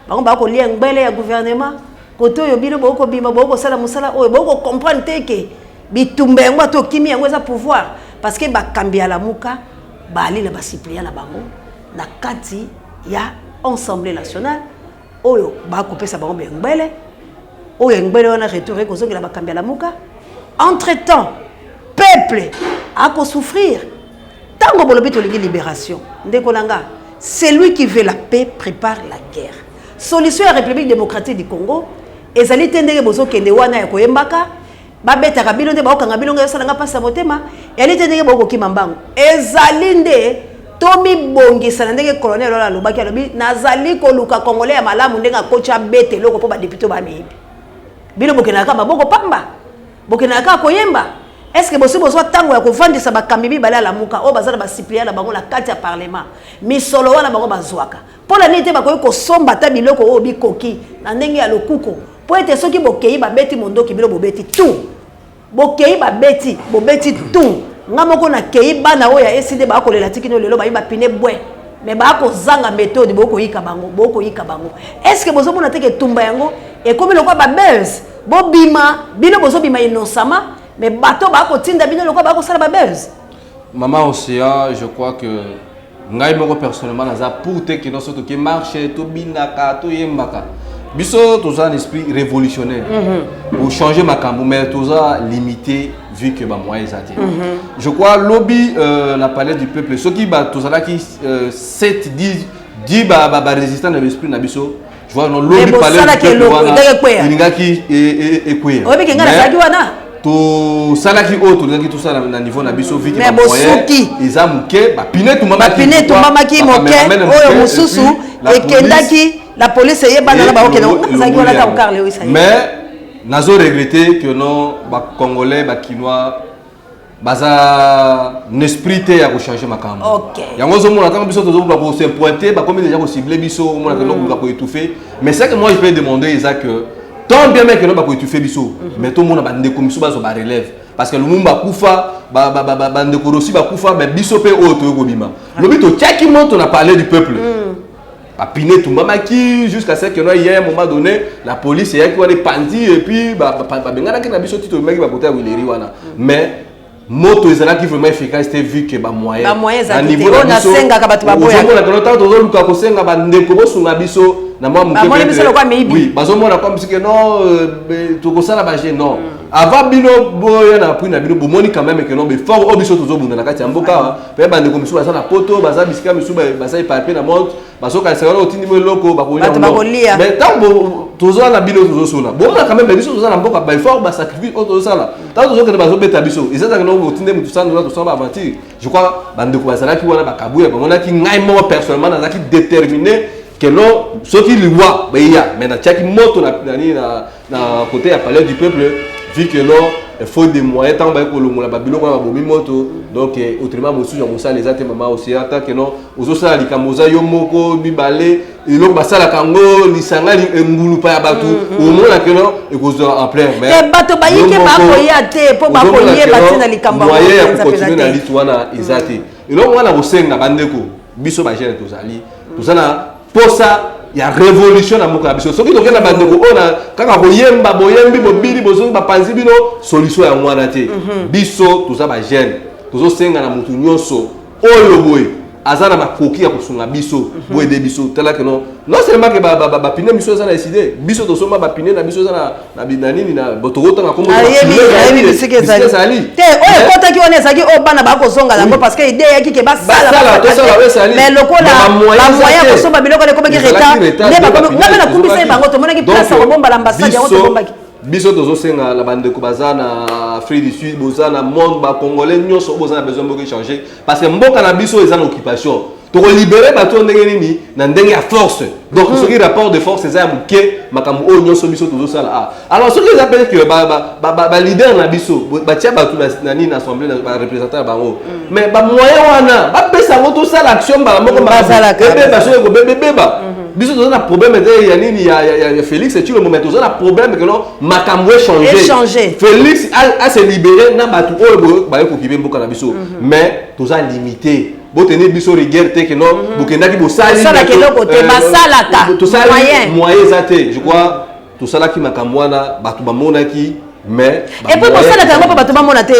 A: bango bakolia ngbele ya gouvernement. Kote oyo bino bokobima, bokosala mosala oyo, bokocomprendre te ke bitumba yango ata okimi yango eza pouvoir, parce que bakambi ya Lamuka bali na basuppléant na bango na kati ya Assemblée nationale oyo bakopesa bango bengbele. Oyo ngbele wana, retour ekozongela bakambi ya Lamuka. Entre temps peuple akosouffrir. Ntango bolobi tolingi libération, ndeko na nga, celui qui veut la paix prépare la guerre. Solution ya République démocratique du Congo ezali te ndenge bozokende wana ya koyembaka, babetaka bino nde baokanga bino. Ngai osalanga mpasi ya motema. Eyali te ndenge bokokima mbango, ezali nde tomibongisa na ndenge colonel wana alobaki. Alobi: "Nazali koluka Congolais ya malamu." Ndenge akoti, abeta eloko mpo badéputé bamiyibi. Bino bokendaka kaka maboko pamba, bokendaka kaka koyemba. Est ce que bosi bozwa ntango ya kovandisa bakambi mibale ya Lamuka oyo baza na basuppléant na bango na kati ya parlement? Misolo wana bango bazwaka, mpo na nini te bakoki kosomba ata biloko oyo bikoki na ndenge ya lokuko, mpo ete soki bokei babeti mondoki, bino bobeti tout, bokei babeti, bobeti tout? Nga moko nakei, bana oyo ya Ecidé bakolela tikino lelo, bayi bapine bwe, mais bakozanga méthode. Bokoyika bango, bokoyika bango. Est ce que bozomona te ke etumba yango ekomi lokola babuzz? Bobima, bino bozobima innocemment, mais bato bakotinda bino lokola bakosala babuzz.
C: Maman Océan, je crois que ngai moko personnellement naza pour te ke nyonso toke marche, tobinaka, toyembaka. Biso toza na esprit révolutionnaire pour changer makambo, mais toza limité vu que bamoyen eza te. Je crois lobi na Palais du peuple, soki tozalaki 7 10 10 barésistant na l'esprit na biso.
D: Je vois non lobi palais du peuple wana elingaki ekweya.
A: Oyebi ke ngai nazalaki wana.
D: Tosalaki oyo tolingaki tosala na niveau na biso vu que
A: Mais bosuki.
D: eza moke, bapine etumbamaki.
A: Bapine etumbamaki moke, oyo mosusu ekendaki la police eyebana na baokende. Ngai nazalaki wana ntango Carl Lewis aye.
D: Mais nazo regretter que non, bacongolais, bakinois baza na esprit te ya kochanger makambo. Yango ozomona ntango biso tozoluka kose pointer, bakomi déjà kocibler biso. Omona ke koluka koétouffer. Mais ce que moi je peux demander eza que tant bien même que no bakoétouffer biso, mais tomona bandeko misu bazwa barelève, parce que Lumumba akufa, bandeko Rossy bakufa, mais biso mpe oyo toyei kobima lobi totiaki moto na palais du peuple, bapine etumbamaki jusqu'à ce que no ye un moment donné la police eyaki wana epandi et puis babenganaki na biso ti tobimaki bakota ya wileri wana. Mais moto ezalaki vraiment efficace te vu que bamoyen
A: Bamoyen ezalaki te. Oyo nasengaka bato baboyaka.
D: Ozomona keno ntango tozoluka kosenga bandeko bosunga biso na mwa moke.
A: Bamoni biso lokola miyibi.
D: Oui, bazomona comme si que non, tokosala baje non avant bino boya na appui na bino. Bomoni quand même que non, befort oyo biso tozobunda na kati ya mboka awa, mpe bandeko misusu baza na poto, baza bisika misusu, baza éparpillé na monde, bazokanisa wana otindi mo eloko bakolia.
A: Bato
D: Non.
A: bakolia.
D: Mais ntango toza na bino tozosona, bomona quand même biso toza na mboka, baeffort, basacrifice oyo tozosala, ntango tozokende bazobeta biso, eza zaka no otinde motu 100 $, tosala baaventure. Je crois bandeko bazalaki wana, bakabuya bamonaki. Ngai moko personnellement nazalaki déterminé que non, soki liwa beya, mais natiaki moto na nini na côté ya palais du peuple, vu que non, il faut des moyens. Ntango baye kolongola babiloko wana, babomi moto. Donc autrement mosusu ya kosala eza te. Mama osi ata ke non, ozosala likambo oza yo moko mibale, eloko basalaka yango lisanga, engulupa ya bato, omona ke non, ekozwa ampleur. Mais
A: Te, bato bayike
D: yo moko
A: bakoya te, mpo
D: ozomona
A: bakoyeba
D: ke non,
A: ntina likambo yango
D: moyen ya
A: mpenza
D: kocontinue
A: mpenza
D: na
A: te.
D: lutte wana eza te. Eloko wana kosenga bandeko biso bajeune, tozali toza na posa ya révolution na mboka na biso. Soki tokende na bandeko oyo na kaka koyemba, boyembi, bobili, bozongi, bapanzi bino, solution yango wana te. Biso toza bajeune, tozosenga na motu nyonso oyo boye aza na makoki ya kosunga biso, boyede biso. Tala ke non, non seulement ke bapine biso eza na ECiDé, biso tosomba bapine na biso eza na nini na tokotanga kombo.
A: Ayebi bisika ezali te. Oyo ekotaki wana ezalaki oyo bana bakozonga yango, parce que idée eyaki ke basala, mais lokola bamoyen kosomba biloko wana ekomaki retard, nde bakomi. Nga mpe nakumbisa ye bango, tomonaki place ya kobomba l'ambassade, yango tobombaki.
D: Biso tozosenga na bandeko baza na Afrique du Sud, boza na monde, bacongolais nyonso oyo boza na besoin mboka echanger, parce que mboka na biso eza na occupation. Tokolibérer bato ndenge nini? Na ndenge ya force. Donc soki rapport de force eza ya moke, makambo oyo nyonso biso tozosala, ah alors soki eza peut-être que baleader na biso batia bato na nini, na assemblée, bareprésentant na bango, mais bamoyen wana bapesa yango, tosala action mbala moko, ebeba. Soki ekobebebeba, biso toza na problème te ya nini ya Félix Tshilombo, mais toza na problème ke non, makambo echanger, Félix ase libéré na bato oyo baye kokibe mboka na biso. Mais toza limité, botenir biso rigueur te ke non, bokendaki, bosali
A: eloko te, basalaka.
D: Tosali, moyen eza te. Je crois tosalaki makambo wana, bato bamonaki, mais
A: Et puis bosalaka yango mpo bato bamona te.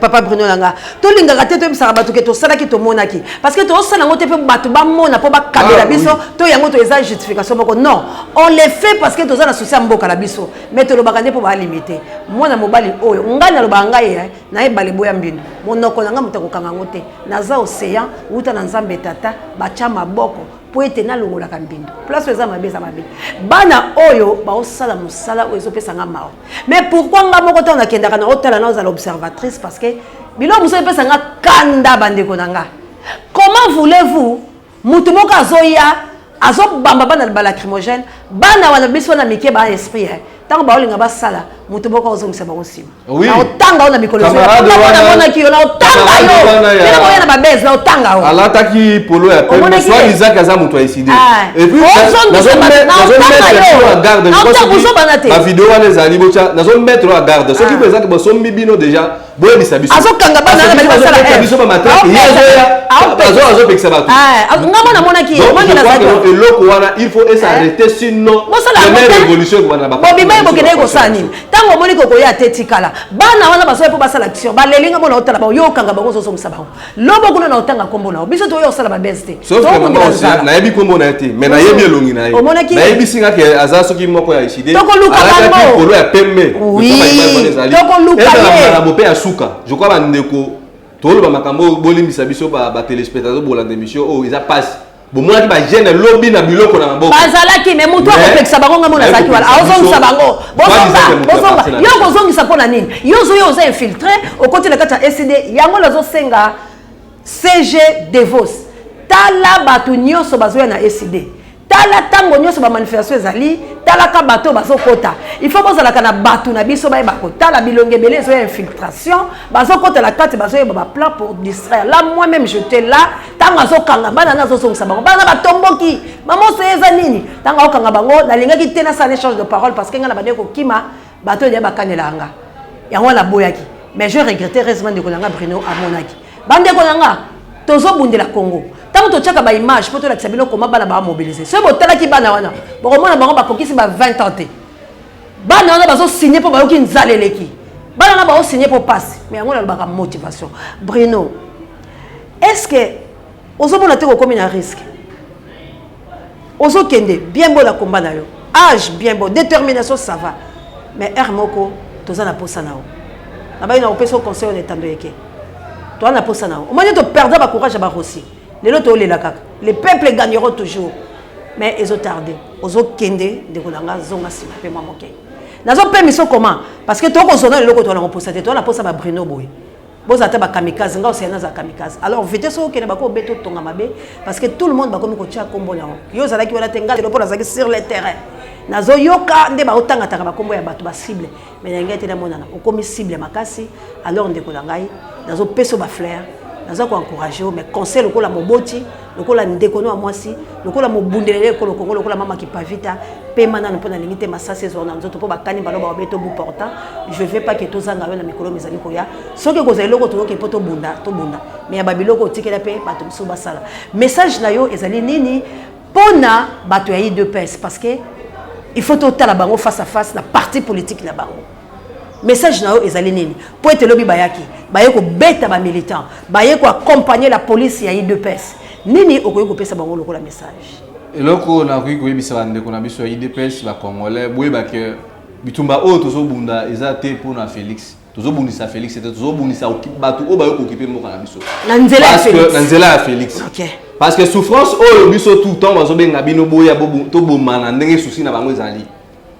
A: Papa Bruno na nga, tolingaka te toyebisaka bato ke tosalaki, tomonaki, parce que tozosala yango te mpe bato bamona mpo bakabela biso to yango to eza justification moko. Non, on le fait parce que toza na souci ya mboka na biso. Mais tolobaka nde mpo balimite mwana mobali oyo. Ngai nalobaka, ngai nayebala eboya mbino, monoko na ngai moto akokanga yango te. Naza océan wuta na Nzambe tata batya maboko mpo ete nalongolaka mbindo. Place oyo eza mabe, eza mabe. Bana oyo baosala mosala oyo ezopesanga mawa. Mais pourquoi nga moko ntango nakendaka na otala, na ozala observatrice? Parce que biloko mosusu epesanga kanda. Bandeko na nga, comment voulez-vous motu moko azoya, azobamba bana balacrymogène, bana wana biso wana mike ba esprit, ntango baolinga basala, motu moko ozongisa bango nsima? Na otanga oyo na mikolo namonaki yo, na otanga yo bino boya na babese, na otanga yo.
D: Alataki polo ya pembe, soit Isaac aza moto ya ECiDé.
A: Ozongisa.
D: Bavideo wana ezali, botya, nazomettre en garde. Soki bo ezaki bosombi bino déjà, boyebisa biso.
A: Azokanga bana wana bali basala.
D: Biso bamatrake, ye azoya, azopekisa bato.
A: Nga mwana amonaki.
D: Eloko wana il faut esarrêter, sinon révolution ekobanda.
A: Bobima ye, bokendeki kosala nini? Ntango omoni kokoya te, tikala. Bana wana bazoya mpo basala action, balelinga mona otala bango, yo okanga bango, ozozongisa bango lobo kuna na otanga nkombo na yo. Biso toya kosala babese te.
D: Nayebi nkombo na ye te, mais nayebi elongi na ye. Nayebisi nga ke aza soki moko ya ECiDé.
A: Tokoluka bango.
D: Polo ya pembe.
A: Oui, tokoluka ye.
D: Makambo mpe ya suka, je crois bandeko, toloba makambo oyo, bolimbisa biso batéléspectateur bolanda émission oyo, eza pasi. Bomonaki bajeune lobi na biloko na maboko.
A: Bazalaki, mais moto akopekisa bango, ngambo nazalaki wana, aozongisa bango. Bozonga, bozonga. Yo kozongisa mpo na nini? Yo ozoyo, oza infiltré, okoti na kati ya ECD. Yango nazosenga SG Devos, tala bato nyonso bazoya na ECD, tala ntango nyonso bamanifestation ezali, talaka bato bazokota. Il faut bozalaka na bato na biso bayeba kotala bilongi ebele ezoya, infiltration, bazokota na kati, bazoyeba baplan pour distraire. Là, moi-même j'étais là ntango azokanga bana, na azozongisa bango, bana batomboki. Mama oso eza nini? Ntango aokanga bango, nalingaki te nasala échange de parole, parce que ngai na bandeki kokima bato oyo bakanela nga. Yango wana naboyaki, mais je regrette. Heureusement ndeko na nga Bruno amonaki. Bandeko na nga, tozobundela Congo. Ntango totiaka baimage mpo tolakisa bino koma bana bamobilize, soki botalaki bana wana, bokomona bango bakokisi ba 20 ans te. Bana wana bazosigne mpo bayoki nzala eleki, bana wana baosigne mpo pasi. Mais yango nalobaka motivation. Bruno, est ce que ozomona te kokomi na risque? Ozokende bien, bola komba na yo, âge bien, bon, détermination, ça va, mais heure moko toza na posa na yo. Nabai na kopesa conseil oyo na etando eke, toza na posa na yo. Omoni, toperdre bacourage ya barosi. Lelo toolela kaka, le peuple gagneront toujours, mais ezotarde. Ozokende, ndeko na nga, zonga nsima mpe mwa moke. Nazopemisa comment? Parce que tokozona leloko, toza nango posa te. Toza na posa baBruno boye, bozala ata bakamikaze. Nga osaya, nazala kamikaze. Alors vite, soki okende, bako obeta, otonga mabe, parce que tout le monde bakomi kotia kombo na yo. Yo ozalaki wana te. Nga lelo mpo nazalaki sur le terrain, nazoyoka nde baotangataka bakombo ya bato bacible, mais na ngai te namonana okomi cible makasi. Alors ndeko na ngai, nazopesa yo bafleur, naza koencourage yo, mais conseil lokola moboti, lokola ndeko no ya mwasi, lokola mobundelele ekolo Kongo, lokola mama Kipavita, pema nano, mpo nalingi te masasi ezwa na nzoto, mpo bakani balo baobe to bout portant. Je veux pas ke tozanga yo na mikolo mizali koya. Soki ekozala eloko toyoki mpo tobunda, tobunda, mais ya babiloko otikela mpe bato mosusu basala. Message na yo ezali nini mpona bato ya UDPS? Parce que il faut totala bango face à face na parti politique na bango. Message na yo ezali nini? Mpo ete lobi bayaki, baye kobeta bamilitant, baye koaccompagne la police ya UDPS. Nini okoki kopesa bango lokola message?
C: Eloko nakoki koyebisa bandeko na biso ya UDPS, bacongolais, boyeba ke bitumba oyo tozobunda eza te mpona Félix. Tozobundisa Félix te, tozobundisa bato oyo bayoki kooccuper mboka na biso.
A: Na nzela ya Félix.
D: Na nzela ya Félix. Parce que souffrance oyo biso tout temps bazobenga bino boya tobomana, ndenge souci na bango ezali,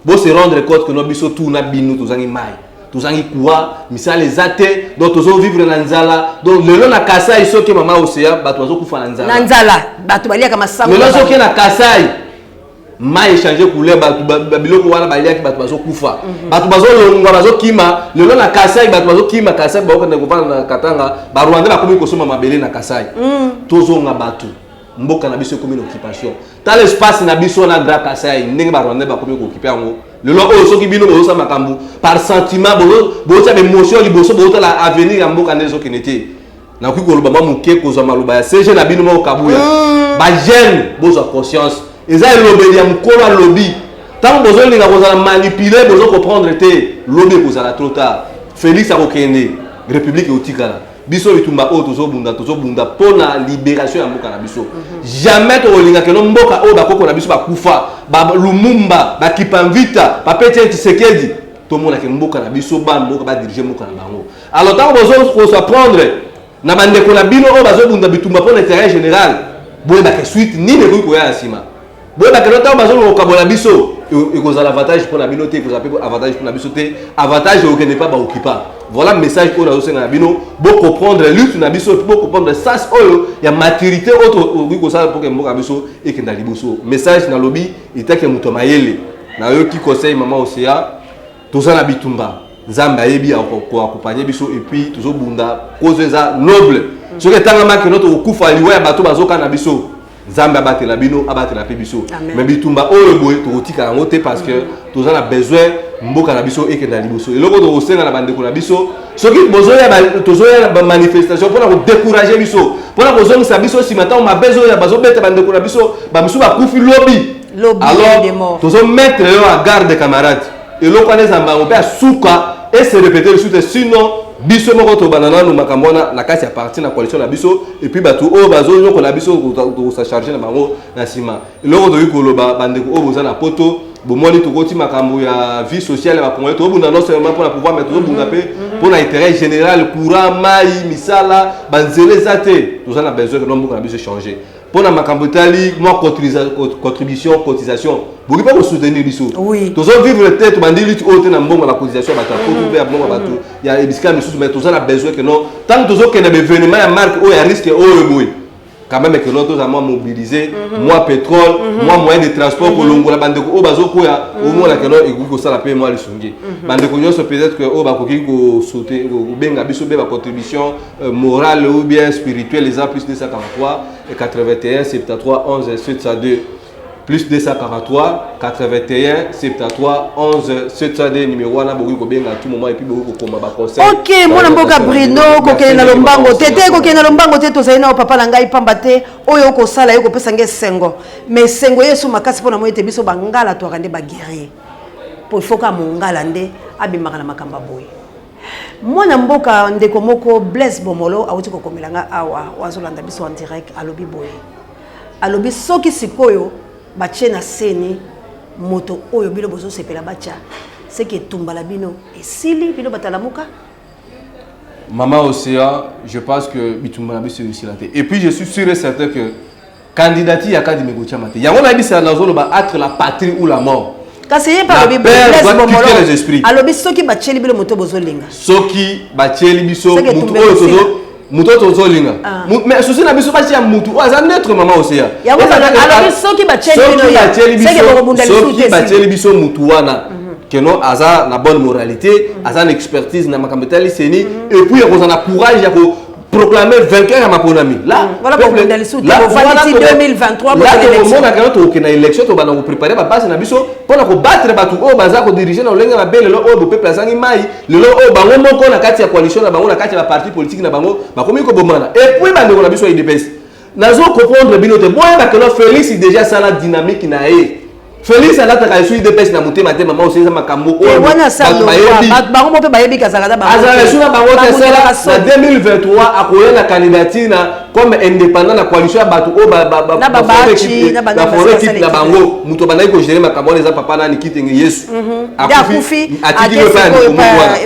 D: bose rendre compte que no biso tu na bino tozangi mai, tozangi courant, misala eza te, donc tozovivre na nzala. Donc lelo na Kasai, soki mama Océan, bato bazokufa na nzala.
A: Na nzala, bato baliaka masango.
D: Lelo soki na Kasai, mai echange couleur, bato biloko wana baliaki, bato bazokufa, bato bazolongwa, bazokima. Lelo na Kasai, bato bazokima Kasai, bakokende kovanda na Katanga. Barwandais bakomi kosomba mabele na Kasai. Tozonga bato, mboka na biso ekomi na occupation. Tala espace na biso na Grand Kasai, ndenge barwandais bakomi kooccuper yango lelo oyo. Soki bino bozosala makambo par sentiment, bozotia baémotion liboso, bozotala avenir ya mboka nde ezokende te. Nakoki koloba mwa moke, kozwa maloba ya SG na bino moko Kabuya. Bajeune, bozwa conscience, eza elobeli ya mokolo. Alobi ntango bozolinga kozala manipulé, bozo comprendre te, lobi ekozala trop tard. Félix akokende, république ekotikala. Biso bitumba oyo tozobunda, tozobunda mpo na libération ya mboka na biso. Jamais tokolinga keno mboka oyo bakoko na biso bakufa, Lumumba, baKimpa Vita, baPétier Tshisekedi, tomonake mboka na biso, bana mboka badirige mboka na bango. Alors ntango bozokosa prendre na bandeko na bino oyo bazobunda bitumba mpo na intérêt général, boyebake suite nini ekoki koya na nsima. Boyebake no ntango bazoloka kokabola biso, ekozala avantage mpo na bino te, ekozala mpe avantage mpo na biso te. Avantage ekokende mpa baoccupant. Voilà message oyo nazosenga na bino: bocomprendre lutte na biso, bocomprendre sens oyo ya maturité oyo tokoki kosala mpo ke mboka na biso ekenda liboso. Message nalobi etake moto ya mayele, nayoki conseil mama Océan. Toza na bitumba, Nzambe ayebi koaccompagne biso, et puis tozobunda cause eza noble. Soki etangamaki no tokokufa liwa ya bato bazoka na biso, Nzambe abatela bino, abatela mpe biso. Mais bitumba oyo boye, tokotika yango te, parce que toza na besoin mboka na biso ekenda liboso. Eloko tokosenga na bandeko na biso, soki tozoya na bamanifestation mpona kodécourage biso, mpona kozongisa biso nsima, ntango mabe ezoya, bazobeta bandeko na biso, bamisu bakufi lobi.
A: Alors
D: tozomettre yo en garde, camarade. Eloko wana eza mbango mpe asuka, ese répéter lisusu te. Sinon biso moko tobanda nanu makambo wana na kati ya parti, na coalition na biso, et puis bato oyo bazonyokola biso, tokosa charge na bango na nsima. Eloko tokoki koloba, bandeko oyo boza na Poto, bomoni tokoti makambo ya vie sociale ya bacongolais. Tozobunda non seulement mpona pouvoir, mais tozobunda mpe mpona intérêt général: courant, mai, misala, banzela eza te. Toza na besoin que mboka na biso échange. Mpona makambo etali mwa contribution, cotisation, boki mpe kosoutenir biso. Tozovivre te, tobandi lutte oyo te na mbongo ya bacotisation ya bato ya poto mpe ya mbongo ya bato ya bisika misusu, mais toza na besoin ke non, ntango tozokende baévénement ya marque oyo ya risque oyo boye, quand même que non, toza mwa mobiliser mwa pétrole, mwa moyen de transport, kolongola bandeko oyo bazokoya. Omona ke non, ekoki kosala mpe mwa lisungi. Bandeko nyonso peut-être que oyo bakoki kosaute, kobenga biso mpe bacontribution morale ou bien spirituelle, eza plus 243 81 73 11 702, plus 243 81 73 11 702. Numéro wana bokoki kobenga à tout moment et puis bokoki kokoma baconseil.
A: Ok, mwana mboka Bruno, kokende na lombango te, te kokende na lombango te. Tozali nao papa na ngai, pamba te oyo okosala ye kopesa ngai esengo, mais esengo ye esu makasi mpo na moi ete biso bangala twaka nde baguerrier, po ifoka mongala nde abimaka na makambo ya boye. Mwana mboka, ndeko moko Blaise Bomolo awuti kokomela nga awa, oyo azolanda biso en direct, alobi boye, alobi soki sikoyo batie na CENI moto oyo bino bozosepela batya, seke etumbala bino esili, bino batalamuka.
D: Maman Océan, je pense que bitumba na biso esila te. Et puis je suis sûr et certain que candidature ya Kadima ekotiama te. Yango nayebisaka, nazoloba entre la patrie ou la mort.
A: Kasi ye mpe alobi, Blaise Bomolo alobi soki batieli bino moto bozolinga.
D: Soki batieli biso motu oyo tozo, moto oyo tozolinga, mais souci na biso batia mutu oyo aza neutre, mama Océan.
A: Alobi soki batieli
D: Soki batieli biso mutu wana keno aza na bonne moralité, aza na expertise na makambo etali CENI, et puis akozala na courage ya ko proclamer vainqueur ya maponami
A: là,
D: tokomona keno tokokende na élection, tobanda kopréparer babase na biso mpona kobattre bato oyo baza kodiriger na lolenge mabe. Lelo oyo bopeuple azangi mai, lelo oyo bango moko na kati ya coalition na bango, na kati ya baparti politique na bango, bakomi kobomana. Et puis bandeko na biso ya UDPS, nazo comprendre bino te. Boyeba keno Félix déjà asala dynamique na ye. Félix alataka esu UDPS na motema te. Mama oyo, eza makambo
A: oyo bango mpe bayebi kazalaka
D: na azala esu na bango te. Sala na 2023, akoya na candidature na comme indépendant na coalition ya bato oyo baformer équipe na bango. Moto abandaki kogérer makambo wana eza papa nani, Kitenge Yesu.
A: Akufi.
D: Atiki epai ya ndeko moko wana.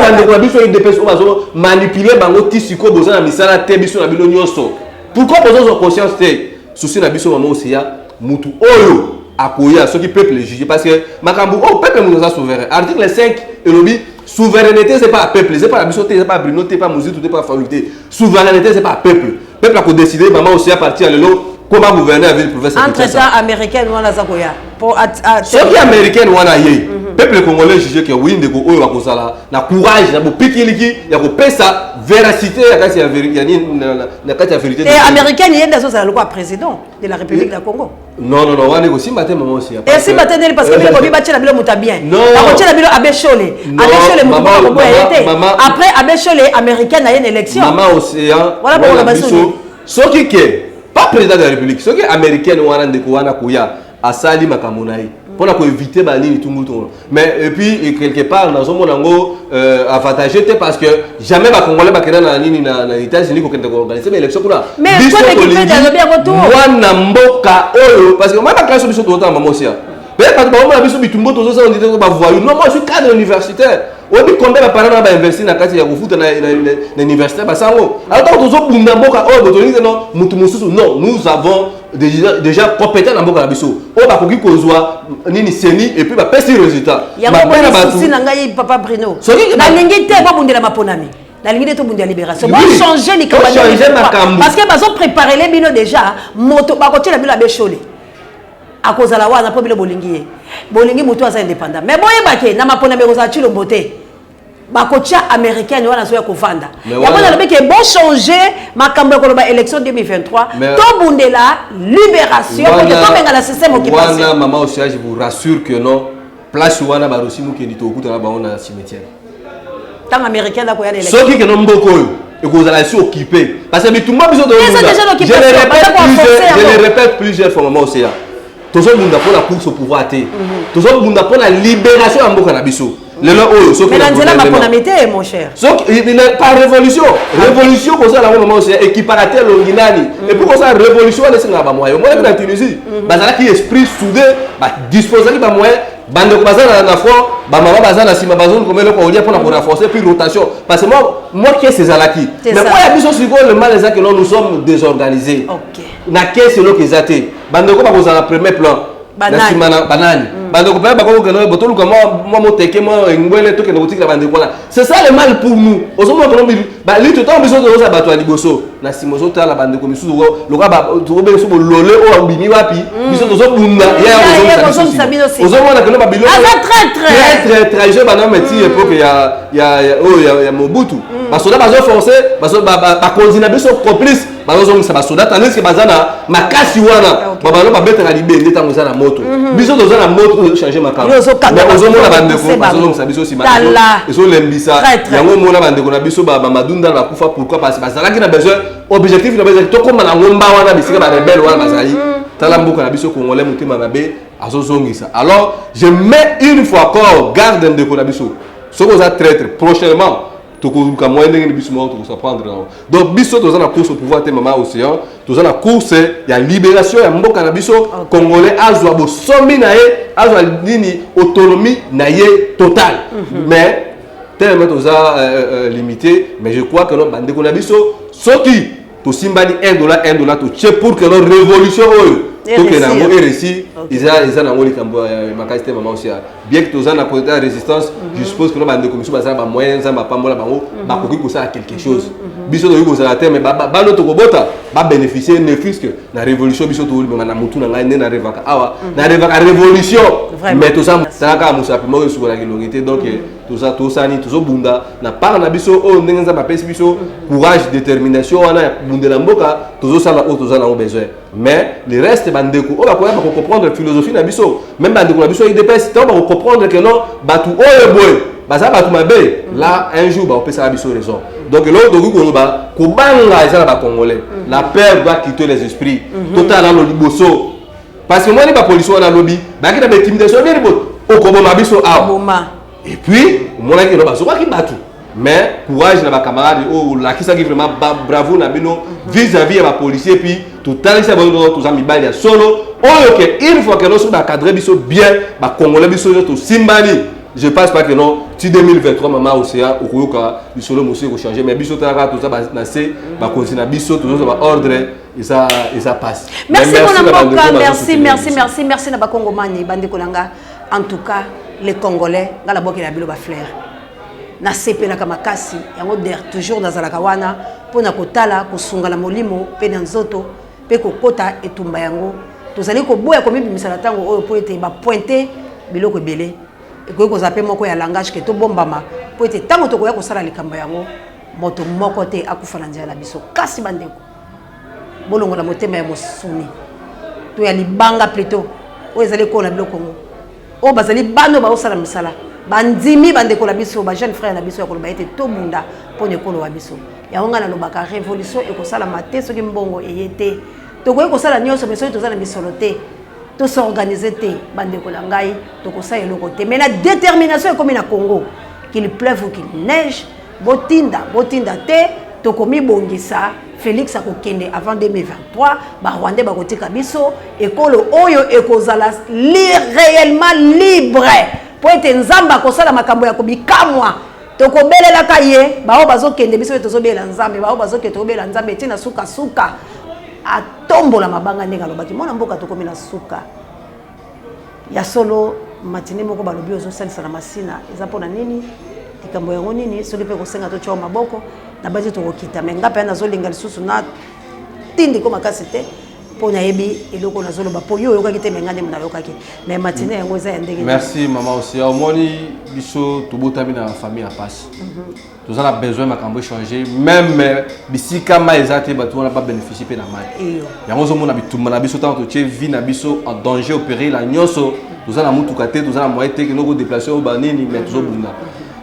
D: Bandeko na biso ya UDPS oyo bazo manipuler bango ti sikoyo, boza na misala te. Biso na bino nyonso, pourquoi bozozwa conscience te? Souci na biso, mama Oseya, mutu oyo akoya, soki peuple juge, parce que makambo oyo peuple moto aza souverain. Article 5 elobi souveraineté c'est pas peuple, c'est pas na biso te, c'est pas Bruno te, pas Muzitu te, pas Fayulu te. Souveraineté c'est pas peuple. Peuple akodécider. Mama Oseya, partir ya lelo koma gouverneur ya ville province.
A: Entre temps américaine wana aza koya po
D: Soki américaine wana ye, peuple congolais juge ke oui, ndeko oyo bakozala na courage na bopikiliki ya kopesa véracité ya kati ya na kati ya vérité.
A: Te, américaine ye nde azozala lokola président de la République ya Congo.
D: Non, non, non, wana ekosimba te, mama Osia.
A: Esimba te ndeni? Parce que bino bobi batiela bino moto bien, bakotiela bino abbé Shole. Abbé Shole, moto moko akoboya ye te. Après abbé Shole, américaine aye na élection.
D: Mama Océan,
A: wana bokoloba
D: biso soki ke pas président de la République, soki américaine wana, ndeko wana koya asali makambo na ye mpona koéviter banini tungulu tungulu. Mais et puis quelque part nazomona yango avantage te, parce que jamais bacongolais bakenda na nini na États-Unis kokende koorganiser baélection kuna. Mwana mboka oyo, parce que mwa baklasse biso tozotanga, mama Osia, peut-être bato baomona biso bitumbo tozosala ndite bavoyou. Non, moi je suis cadre universitaire. Oyebi combien baparent na bainvestir na kati ya kofuta na université basango? Alors ntango tozobunda mboka oyo, botolingi te non mutu mosusu. Non, nous avons déjà compétent na mboka na biso oyo bakoki kozwa nini, CENI, et puis bapesi résultat.
A: Yango souci na ngai, papa Bruno, nalingi te bobundela maponami, nalingi nde tobundela libération. Bochanger likambo, parce que bazopréparele bino déjà moto bakotiela bino abbé Shole akozala wana mpo bino bolingi ye, bolingi motu aza indépendant. Mais boyebake na maponami ekozala Tshilombo te, bakotia américaine wana azoya kovanda. Yango nalobi ke bochanger makambo ya koloba élection 2023, tobundela libération po ke tobenga na système occupation.
D: Wana, mama Osia, je vous rassure que non, place wana barosi mokendi, tokutana bango na cimetière.
A: Ntango américaine akoya na élection.
D: Soki keno mboka oyo ekozala esi occupé, parce que bitumba biso, je le répète plusieurs fois, mama Osia, tozobunda mpona course au pouvoir te, tozobunda mpona libération ya mboka na biso. Lelo oyo
A: soki na nzela maponami te, mon cher.
D: Soki par révolution, révolution kosala yango, mama Osia, ekipaka te elongi nani. Et puis kosala révolution wana esengaka bamoyen. Omonaki na Tunisie, bazalaki esprit soudé, badisposaki bamoyen. Bandeko baza na front, bamama baza na nsima, bazoni koma eloko kolia mpona korenforcer, puis rotation, parce que moi caisse ezalaki. Mais oyo ya biso sikoyo, le mal eza que non, nous sommes désorganisés. Na kese eloko eza te. Bandeko bakozala na premier plan na
A: Banani?
D: nsima na banani. Bandeko mpe bakokokende botoluka mwa moteke, mwa engwele, tokende kotikela bandeko wana. C'est ça le mal pour nous. Ozomona kono balito ntango biso tozozala bato ya liboso, na nsima ozotala bandeko misusu lokola tokobenga biso bolole oyo abimi wapi. Biso tozobunda, ye
A: ye
D: akozongisa
A: kozongisa
D: biso
A: bino
D: nsima.
A: nsima.
D: Ozomona keno babiloko
A: Aza traître.
D: Traître, trahison bana ti époque ya oyo ya Mobutu. Basoda bazoforce bakonzi na biso complice, bazozongisa basoda tandis que baza na makasi wana. Babano babetaka libende ntango eza na moto. Biso toza na moto, tozochange makambo.
A: Yo ozokanga
D: Mais ozomona
A: bato,
D: bandeko
A: pousse bango.
D: bazozongisa biso nsima.
A: Tala.
D: Ezolembisa.
A: Traître.
D: Yango omona bandeko na biso bamadunda bakufa. Pourquoi? Parce que bazalaki na besoin, objectif na besoin tokóma na ngomba wana bisika barebelles wana bazali. Tala mboka na biso congolais, motema mabe azozongisa. Alors je mets une fois encore garde, ndeko na biso, soki oza traître, prochainement tokoluka moyen ndenge ni biso moko tokosa prendre yango. Donc biso toza na course au pouvoir te, mama Océan. Toza na course ya libération ya mboka na biso congolais, azwa bosomi na ye, azwa nini, autonomie na ye totale. Mais tellement toza limité, mais je crois que no bandeko na biso, soki tosimbani 1 dollar 1 dollar totie pour que no révolution oyo tokende yango eréussir, eza nango likambo ya makasi te, mama Océan. Bien que toza na côté ya résistance, je suppose que no bandeko misusu baza na bamoyen, Nzambe apambola bango, bakoki kosala quelque chose. Biso tokoki kozala te, mais bano tokobota babénéficie ne fût que na révolution biso tolimema na motu na ngai nde narêvaka awa, narêvaka révolution. Mais toza tala kaka mosapi moko esukolaka elongi te. Donc toza tosani, tozobunda na part na biso oyo ndenge Nzambe apesi biso courage, détermination wana ya kobundela mboka. Tozosala oyo toza nango besoin, mais le reste, bandeko oyo bakoya bakocomprendre philosophie na biso, même bandeko na biso UDPS, ntango bakocomprendre que non, bato oyo boye baza bato mabe, là un jour bakopesaka biso raison. Donc eloko tokoki koloba, kobanga eza na bacongolais, la peur doit quitter les esprits. Totala nano liboso, parce que moni bapolisi wana alobi bayaki na baintimidation nini, bo okoboma biso awa.
A: Boma.
D: Et puis omonaki no bazokaki bato. Mais courage na bacamarade oyo olakisaki vraiment bravo na bino vis-à-vis ya bapolicier. Puis totalisa bango toza mibali ya solo oyo ke une fois ke no soki bacadre biso bien, bacongolais biso nyonso tosimbani, je pense pas que non, ti 2023, mama Océan, okoyoka lisolo mosusu ekochange. Mais biso talaka toza na se bakonzi na biso, tozozwa baordre, eza pasi.
A: Merci mwana mboka, merci, merci, merci, merci na bakongomani, bandeko na nga. En tout cas les Congolais, nga nabokela bino bafleur. Nasepelaka makasi yango der toujours nazalaka wana mpona kotala, kosunga na molimo mpe na nzoto mpe kokota etumba yango. Tozali koboya komibimisa na ntango oyo mpo ete bapointe biloko ebele ekoki kozala mpe moko ya langage ke tobombama, mpo ete ntango tokoya kosala likambo yango, moto moko te akufa na nzela na biso. Kasi bandeko, bolongola motema ya mosuni to ya libanga plutôt oyo ezali ekolo na biloko ngo oyo bazali bano baosala mosala. Bandimi bandeko na biso, bajeune frère na biso, ya koloba ete tobunda mpona ekolo wa biso. Yango ngai nalobaka, révolution ekosalama te soki mbongo eye te. Tokoki kosala nyonso, mais soki toza na misolo te, tos'organiser te, bandeko na ngai, tokosala eloko te. Mais na détermination ekomi na Congo, qu'il pleuve ou qu'il neige, botinda botinda te, tokomibongisa. Félix akokende avant 2023, barwandais bakotika biso. Ekolo oyo ekozala réellement libre mpo ete Nzambe akosala makambo ya kobikamwa. Tokobelelaka ye, bao bazokende, biso mpe tozobelela Nzambe, bao bazokende, tokobelela Nzambe ntina sukasuka atombola mabanga ndenge alobaki. Mwana mboka, tokomi na suka ya solo. Matine moko balobi ozosalisa na masina, eza mpona nini? Likambo yango nini? Soki mpe kosenga totya maboko na basi, tokokita. Me nga mpe nazolinga lisusu na tindiko makasi te, mpo nayebi eloko nazoloba, mpo yo oyokaki te, me nga nde nayokaki. Mais matine yango eza ya ndenge?
C: Merci mama Osia. Omoni, biso tobotami na famille ya pasi, toza na besoin makambo échange. Même bisika mai eza te, bato wana babénéficie mpe na mai yango. Ozomona bitumba na biso, ntango totie vie na biso en danger, au péril ya nyonso, toza na mutuka te, toza na moyen te kende kodéplace oyo banini, mais tozobunda.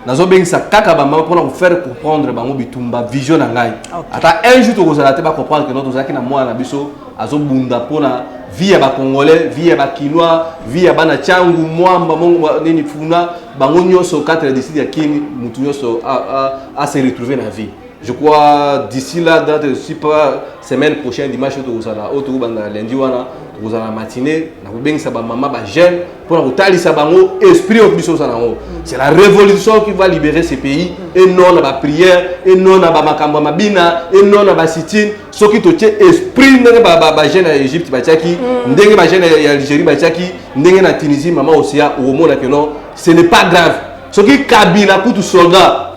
C: Nazobengisa kaka bamama mpona kofaire comprendre bango bitumba, vision na ngai. Ata un jour tokozala te, bacomprendre ke no tozalaki na mwana na biso azobunda mpona vie ya bacongolais, vie ya bakinois, vie ya bana Tiangu, Mwamba, mongo nini, Funa, bango nyonso, 4 district ya Kini, mutu nyonso ase retrouver na vie.
D: Je crois d'ici là, date, si pas semaine prochaine, dimanche, tokozala oyo tokobanda lundi wana, tokozala na matinée na kobengisa bamama, bajeune, mpona kotalisa bango esprit oyo biso oza nango. C'est la révolution qui va libérer ce pays et non na baprière et non na bamakambo ya mabina et non na basit-in. Soki totie esprit ndenge bajeune ya Égypte batiaki, ndenge bajeune ya Algérie batiaki, ndenge na Tunisie, mama Osia, okomona ke non, ce n'est pas grave. Soki Kabila kutu soldat,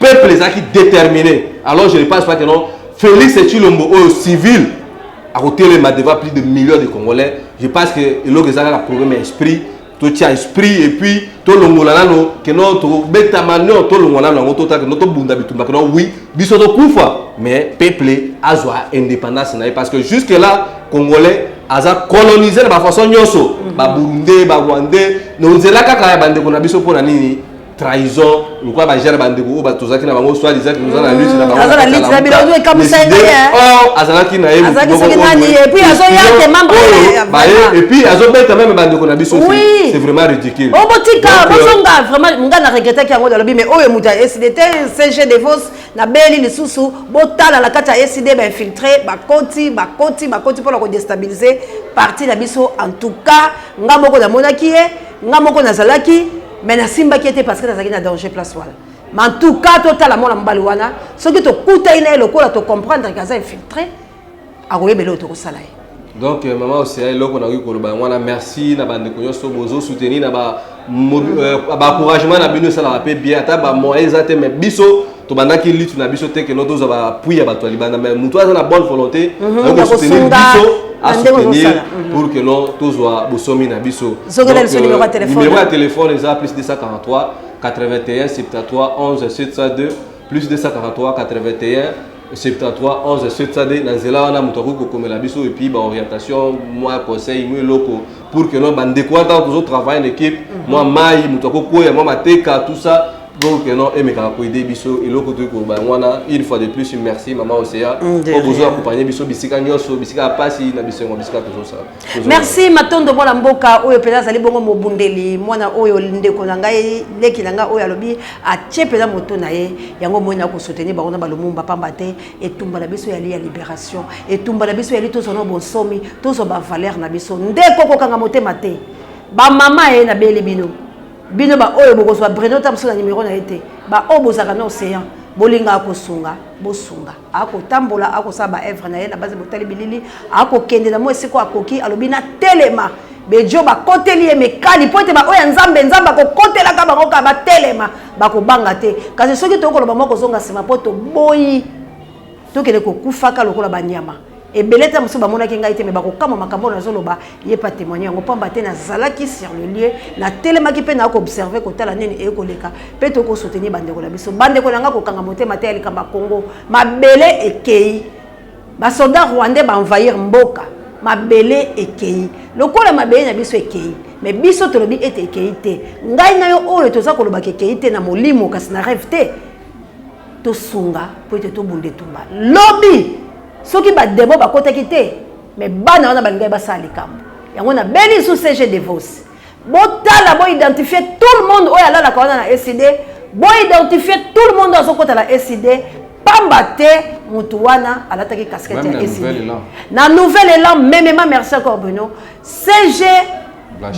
D: peuple ezalaki déterminé, alors je ne pense pas que non, Félix Tshilombo oyo civil akotelema devant plus de millions de Congolais. Je pense que eloko eza kaka problème ya esprit. Totia esprit et puis tolongola nano ke non, tobetama no, tolongola nano yango, totala ke non, tobunda bitumba ke non, oui, biso tokufa, mais peuple azwa indépendance na ye, parce que jusque là Congolais aza colonisé na bafaçon nyonso, Baburundais, Barwandais, na nzela kaka ya bandeko na biso. Mpona nini trahison lokola bagere bandeko oyo tozalaki na bango, soit disant toza na lutte na bango?
A: Aza na lutte na bino, ozo ekamwisa ye ngai, hein.
D: Or azalaki na ye.
A: Azalaki soki nani, et puis azoya te membre
D: baye et puis azobeta même bandeko na biso. C'est vraiment ridicule.
A: O botika.
D: Donc,
A: bozonga vraiment. Nga na regrettaki yango, nalobi mais oyo moto ya ECD te. CG Devos, nabeli lisusu, botala na kati ya ECD, bainfiltré bakoti, bakoti, bakoti mpona kodéstabiliser parti na biso. En tout cas nga moko namonaki ye, nga moko nazalaki, mais nasimbaki ye te parce que nazalaki na danger place wana. Mais en tout cas totala mwana mobali wana, soki tokutai na ye, lokola tocomprendre ke aza infiltré, akoyebela oyo tokosala ye.
D: Donc mama Osea, eloko nakoki koloba yango wana. Merci na bandeko nyonso bozosoutenir na baencouragement na bino, esalaka mpe bien. Ata bamoyen eza te, mais biso tobandaki lutte na biso te keno tozwa baappui ya bato ya libanda, mais moto aza na bonne volonté akoki kosoutenir
A: kosunga
D: biso,
A: na ndenge
D: asoutenir
A: ozosala.
D: Pour que non, tozwa bosomi na biso.
A: Zongela
D: Donc,
A: biso numéro ya téléphone.
D: Numéro ya téléphone eza plus 243 81 73 11 702, plus 243 81 73 11 702. Na nzela wana moto akoki kokomela biso et puis baorientation, mwa conseil, mwa eloko pour que no bandeko wana, ntango tozotravaille en équipe, mwa mai moto akokwea, mwa mateka, tout ça, donc non, emekaka koaider biso. Eloko tokoki koloba yango wana. Une fois de plus, merci mama Osea
A: De
D: po bozo
A: rien.
D: accompagner biso bisika nyonso, bisika ya pasi na bisengo, bisika tozosala.
A: Merci, matondo mwana mboka oyo mpenza azali bongo mobundeli, mwana oyo, ndeko na ngai, leki na ngai oyo alobi atie mpenza moto na ye yango moi na kosoutenir bango na balumumba, pamba te etumba na biso yali ya libération, etumba na biso yali tozwa na bonsomi, tozwa bavaleur na biso. Ndeko, kokanga motema te. Bamama ye, nabeli bino, bino baoyo bokozwa Breno ta mosusu na nimero na ye te, baoyo bozalaka na Océan, bolingaka kosunga, bosunga. Akotambola, akosala baœuvre na ye na base, botali bilili, akokende na mwa esika akoki. Alobi na telema bejo, bakoteli ye mekali mpo ete baoyo ya Nzambe, Nzambe akokotelaka bango kaka, batelema, bakobanga te. Kasi soki tokoloba mwa kozonga nsima mpo toboyi, tokende kokufaka lokola banyama ebele. Ta mosusu bamonaki ngai te, me bakokamwa makambo oyo nazoloba. Ye pa témoigne yango, pamba te nazalaki sur le lieu, natelemaki mpe naa koobserve, kotala nini ekoleka mpe tokosoutenir bandeko na biso. Bandeko na nga, kokanga motema te ya likambo ya Congo. Mabele ekei, basoldat rwandais baenvahir mboka, mabele ekei. Lokola mabele na biso ekei, me biso tolobi ete ekei te. Ngai na yo oyo toza kolobaka ekei te na molimo, kasi na rêve te. Tosunga mpo ete tobunda etumba. Lobi soki bademo bakotaki te, me bana wana balingai basala likambo yango. Nabeli lisusu CG Devos, botala, boidentifie tout le monde oyo alalaka wana na ECD, boidentifie tout le monde oyo azokɔta na ECD, pamba te motu wana alataki casquette ya ECD na Nouvel Élan memema. Merci encore Bruno. CG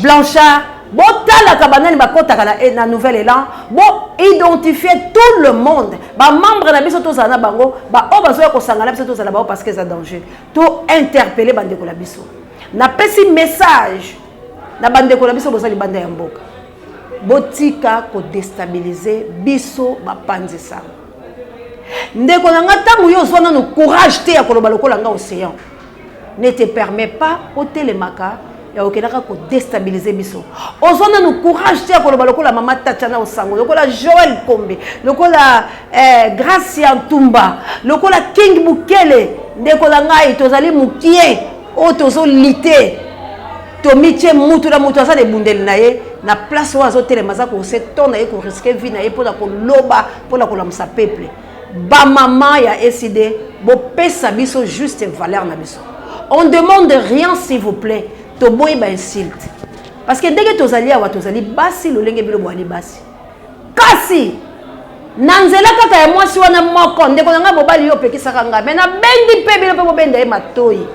A: Blanchard, botalaka banani bakɔtaka na Nouvel Élan, boidentifie tout le monde. Bamembre na biso, tozala na bango, baoyo bazoya kosanga na biso, tozala bango, parce que eza danger. To interpelle bandeko na biso. Napesi message na bandeko na biso boza libanda ya mboka, botika kodéstabiliser biso. Bapanzi sango, ndeko na nga, ntango yo ozwa nano courage te ya koloba lokola nga, Océan ne te permet pas otelemaka ya okendaka kodéstabiliser biso. Ozwa nanu courage te ya koloba lokola mama Tatiana Osango, lokola Joel Kombe, lokola Gracia Ntumba, lokola King Bukele. Ndeko na ngai, tozali mokie oyo tozolite, tomitie mutu na mutu aza na ebundeli na ye na place oyo azotelema, aza kose to na ye korisquer vie na ye mpona koloba, mpona kolamusa peuple. Bamama ya ECD, bopesa biso juste valeur na biso. On demande rien, s'il vous plaît. Toboyi bainsulte, parce que ndenge tozali awa, tozali basi lolenge bino boyali basi, kasi Na nzela kaka ya mwasi wana moko, ndeko na ngai mobali yo opekisaka ngai, mais nabendi mpe bino mpe bobenda ye matoyi.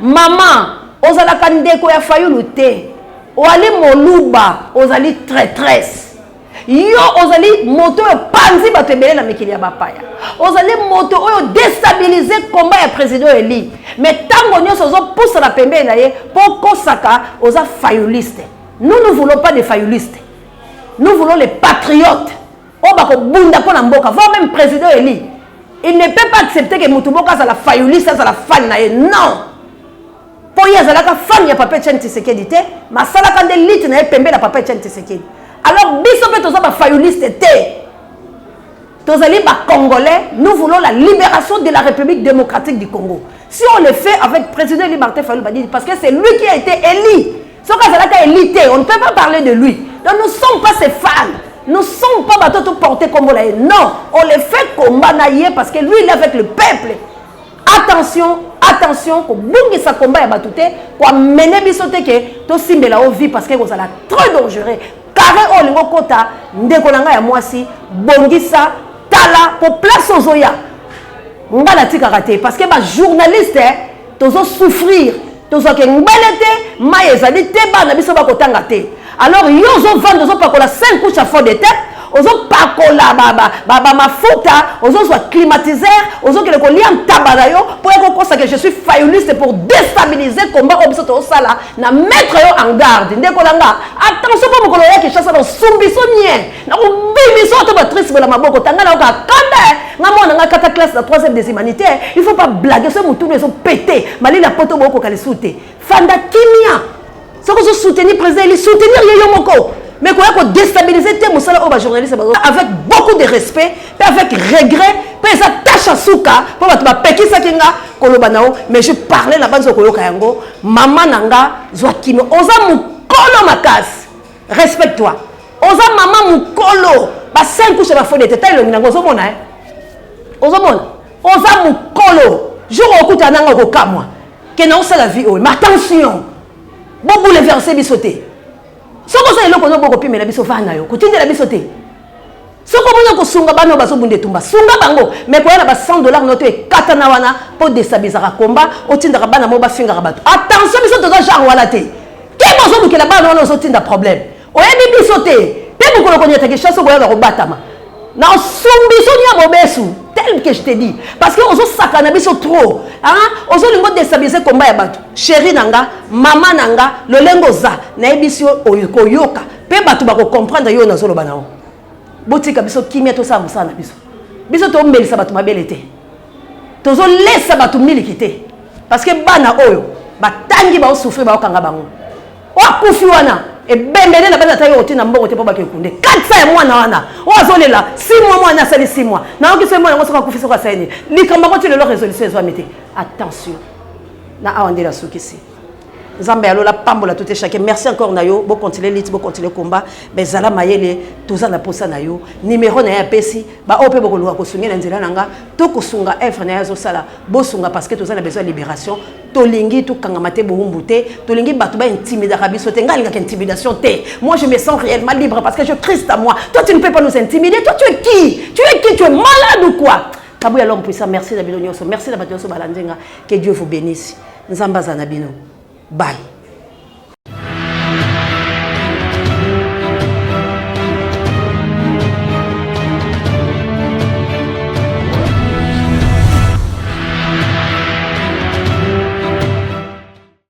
A: Mama, ozalaka ndeko ya Fayulu te, oali moluba, ozali traitresse. Yo ozali moto oyo panzi bato ebele na mikili ya bapaya, ozali moto oyo destabilise combat ya président Eli, mais ntango nyonso ozopusana pembeni na ye mpo okosaka oza fayuliste. Nous ne voulons pas des fayulistes, nous voulons les patriotes oyo bakobunda mpo na mboka. Voire même président Eli, il ne peut pas accepter que motu moko azala fayuliste, azala fan na ye. Non, mpo ye azalaka fan ya papa Etienne Tshisekedi te, masalaka nde lite na ye pembe na papa Etienne Tshisekedi. Alors biso mpe toza bafayuliste te, tozali bacongolais. Nous voulons la libération de la République démocratique du Congo. Si on le fait avec président Éli Martin Fayulu Madidi, parce que c'est lui qui a été élu. Soki azalaka élu te, on ne peut pas parler de lui. Donc nous ne sommes pas ses fans, nous ne sommes pas bato to porter kombo na ye. Non, on le fait combat na ye parce que lui, il est avec le peuple. Attention, attention, kobungisa combat ya bato te, koamene biso te ke tosimbela o vie, parce que kozala très dangereux carré oyo olingi okota. Ndeko na ngai ya mwasi, bongisa, tala po place ozoya. Ngai natikaka te, parce que bajournaliste tozosouffrir, tozwaka ngbele te, mai ezali te, bana biso bakotanga te. Alors yo ozovanda, ozopakola 5 couches ya fond de tête, ozopakola bamafuta, ozozwa climatiseur, ozokende kolia ntaba na yo mpo ya kokosa que je suis fayuliste pour déstabiliser combat oyo biso tozosala. Na mettre yo en garde, ndeko na nga, attention, mpo mokolo oya Kinshasa, na osumbiso nie, na kobimiso ata batrice bola maboko. Tanga na yoka kanda nga mwana nga kata classe na 3e des humanités. Il faut pas blaguer. So motunu ezopete malili ya poto, bokoka lisusu te. Fanda kimia. Soki ozosoutenir président Eli, soutenir ye yo moko, mais koya kodestabilize te mosala oyo bajournaliste bazo. Avec beaucoup de respect mpe avec regret, mpe eza tâche ya suka mpo bato bapekisaki nga koloba na yo, mais je parle na banzi okoyoka yango. Mama na nga, zwa kimia, oza mokolo makasi, respecte toi. Oza mama mokolo, ba 5 couches bafode te. Ta elongi nango, ozomona, eh? Ozomona, oza mokolo. Jour okutana nanga, okokamwa ke na osala vie oyo. Mais attention, bobouleverse biso te. Soki oza eloko no bokopimela biso, vana yo kotindela biso te. Soki omoni kosunga bana oyo bazobunda etumba, sunga bango, mais koya na ba 100 $ no to ekatana wana mpo destabilisaka komba, otindaka bana mo bafingaka bato. Attention, biso toza genre wana te. Keba, ozolukela bana wana, ozotinda problème, oyebi biso te. Mpe mokolo konyata Kinshasa, okoyaka kobatama na osumbiso nia mobesu, tel que je te dis, parce que ozosakana biso trop, hein? Ozolinga odestabilise komba ya bato. Chéri na nga, mama na nga, lolenge oza, nayebisi yo, koyoka mpe bato bakocomprendre yo. Nazoloba na yo, botika biso kimia, tosala mosala na biso. Biso tomelisa bato mabele te, tozolesa bato miliki te, parce que bana oyo batangi baosouffrir, baokanga bango. Oyo akufi wana, ebembele na bana, ata yo otina mbongo te mpo bakekunde 400 ya mwana wana oyo azolela 6 mois. Mwana asali 6 mois, nayoki so mwana yango soki akufi, soki asali nini, likambo yango ti lelo résolution ezwami te. Attention, na awa nde nasukisi. Nzambe alola pambola tout et chacun. Merci encore na yo. Bocontinue lutte, bocontinue combat, bezala mayele, toza na posa na yo. Numéro na ye apesi, baoyo mpe bokoluka kosunga na nzela na nga to kosunga œuvre na ye azosala, bosunga, parce que toza na besoin ya libération. Tolingi tokangama te, bowumbu te. Tolingi bato baintimidaka biso te. Ngai alingaka intimidation te. Moi, je me sens réellement libre parce que je Christ à moi. Toi, tu ne peux pas nous intimider. Toi, tu es qui? Tu es qui? Tu es malade ou quoi? Kabuya, l'homme puissant. Merci na bino nyonso, merci na bato nyonso balandi nga. Que Dieu vous bénisse. Nzambe aza na bino. Bye.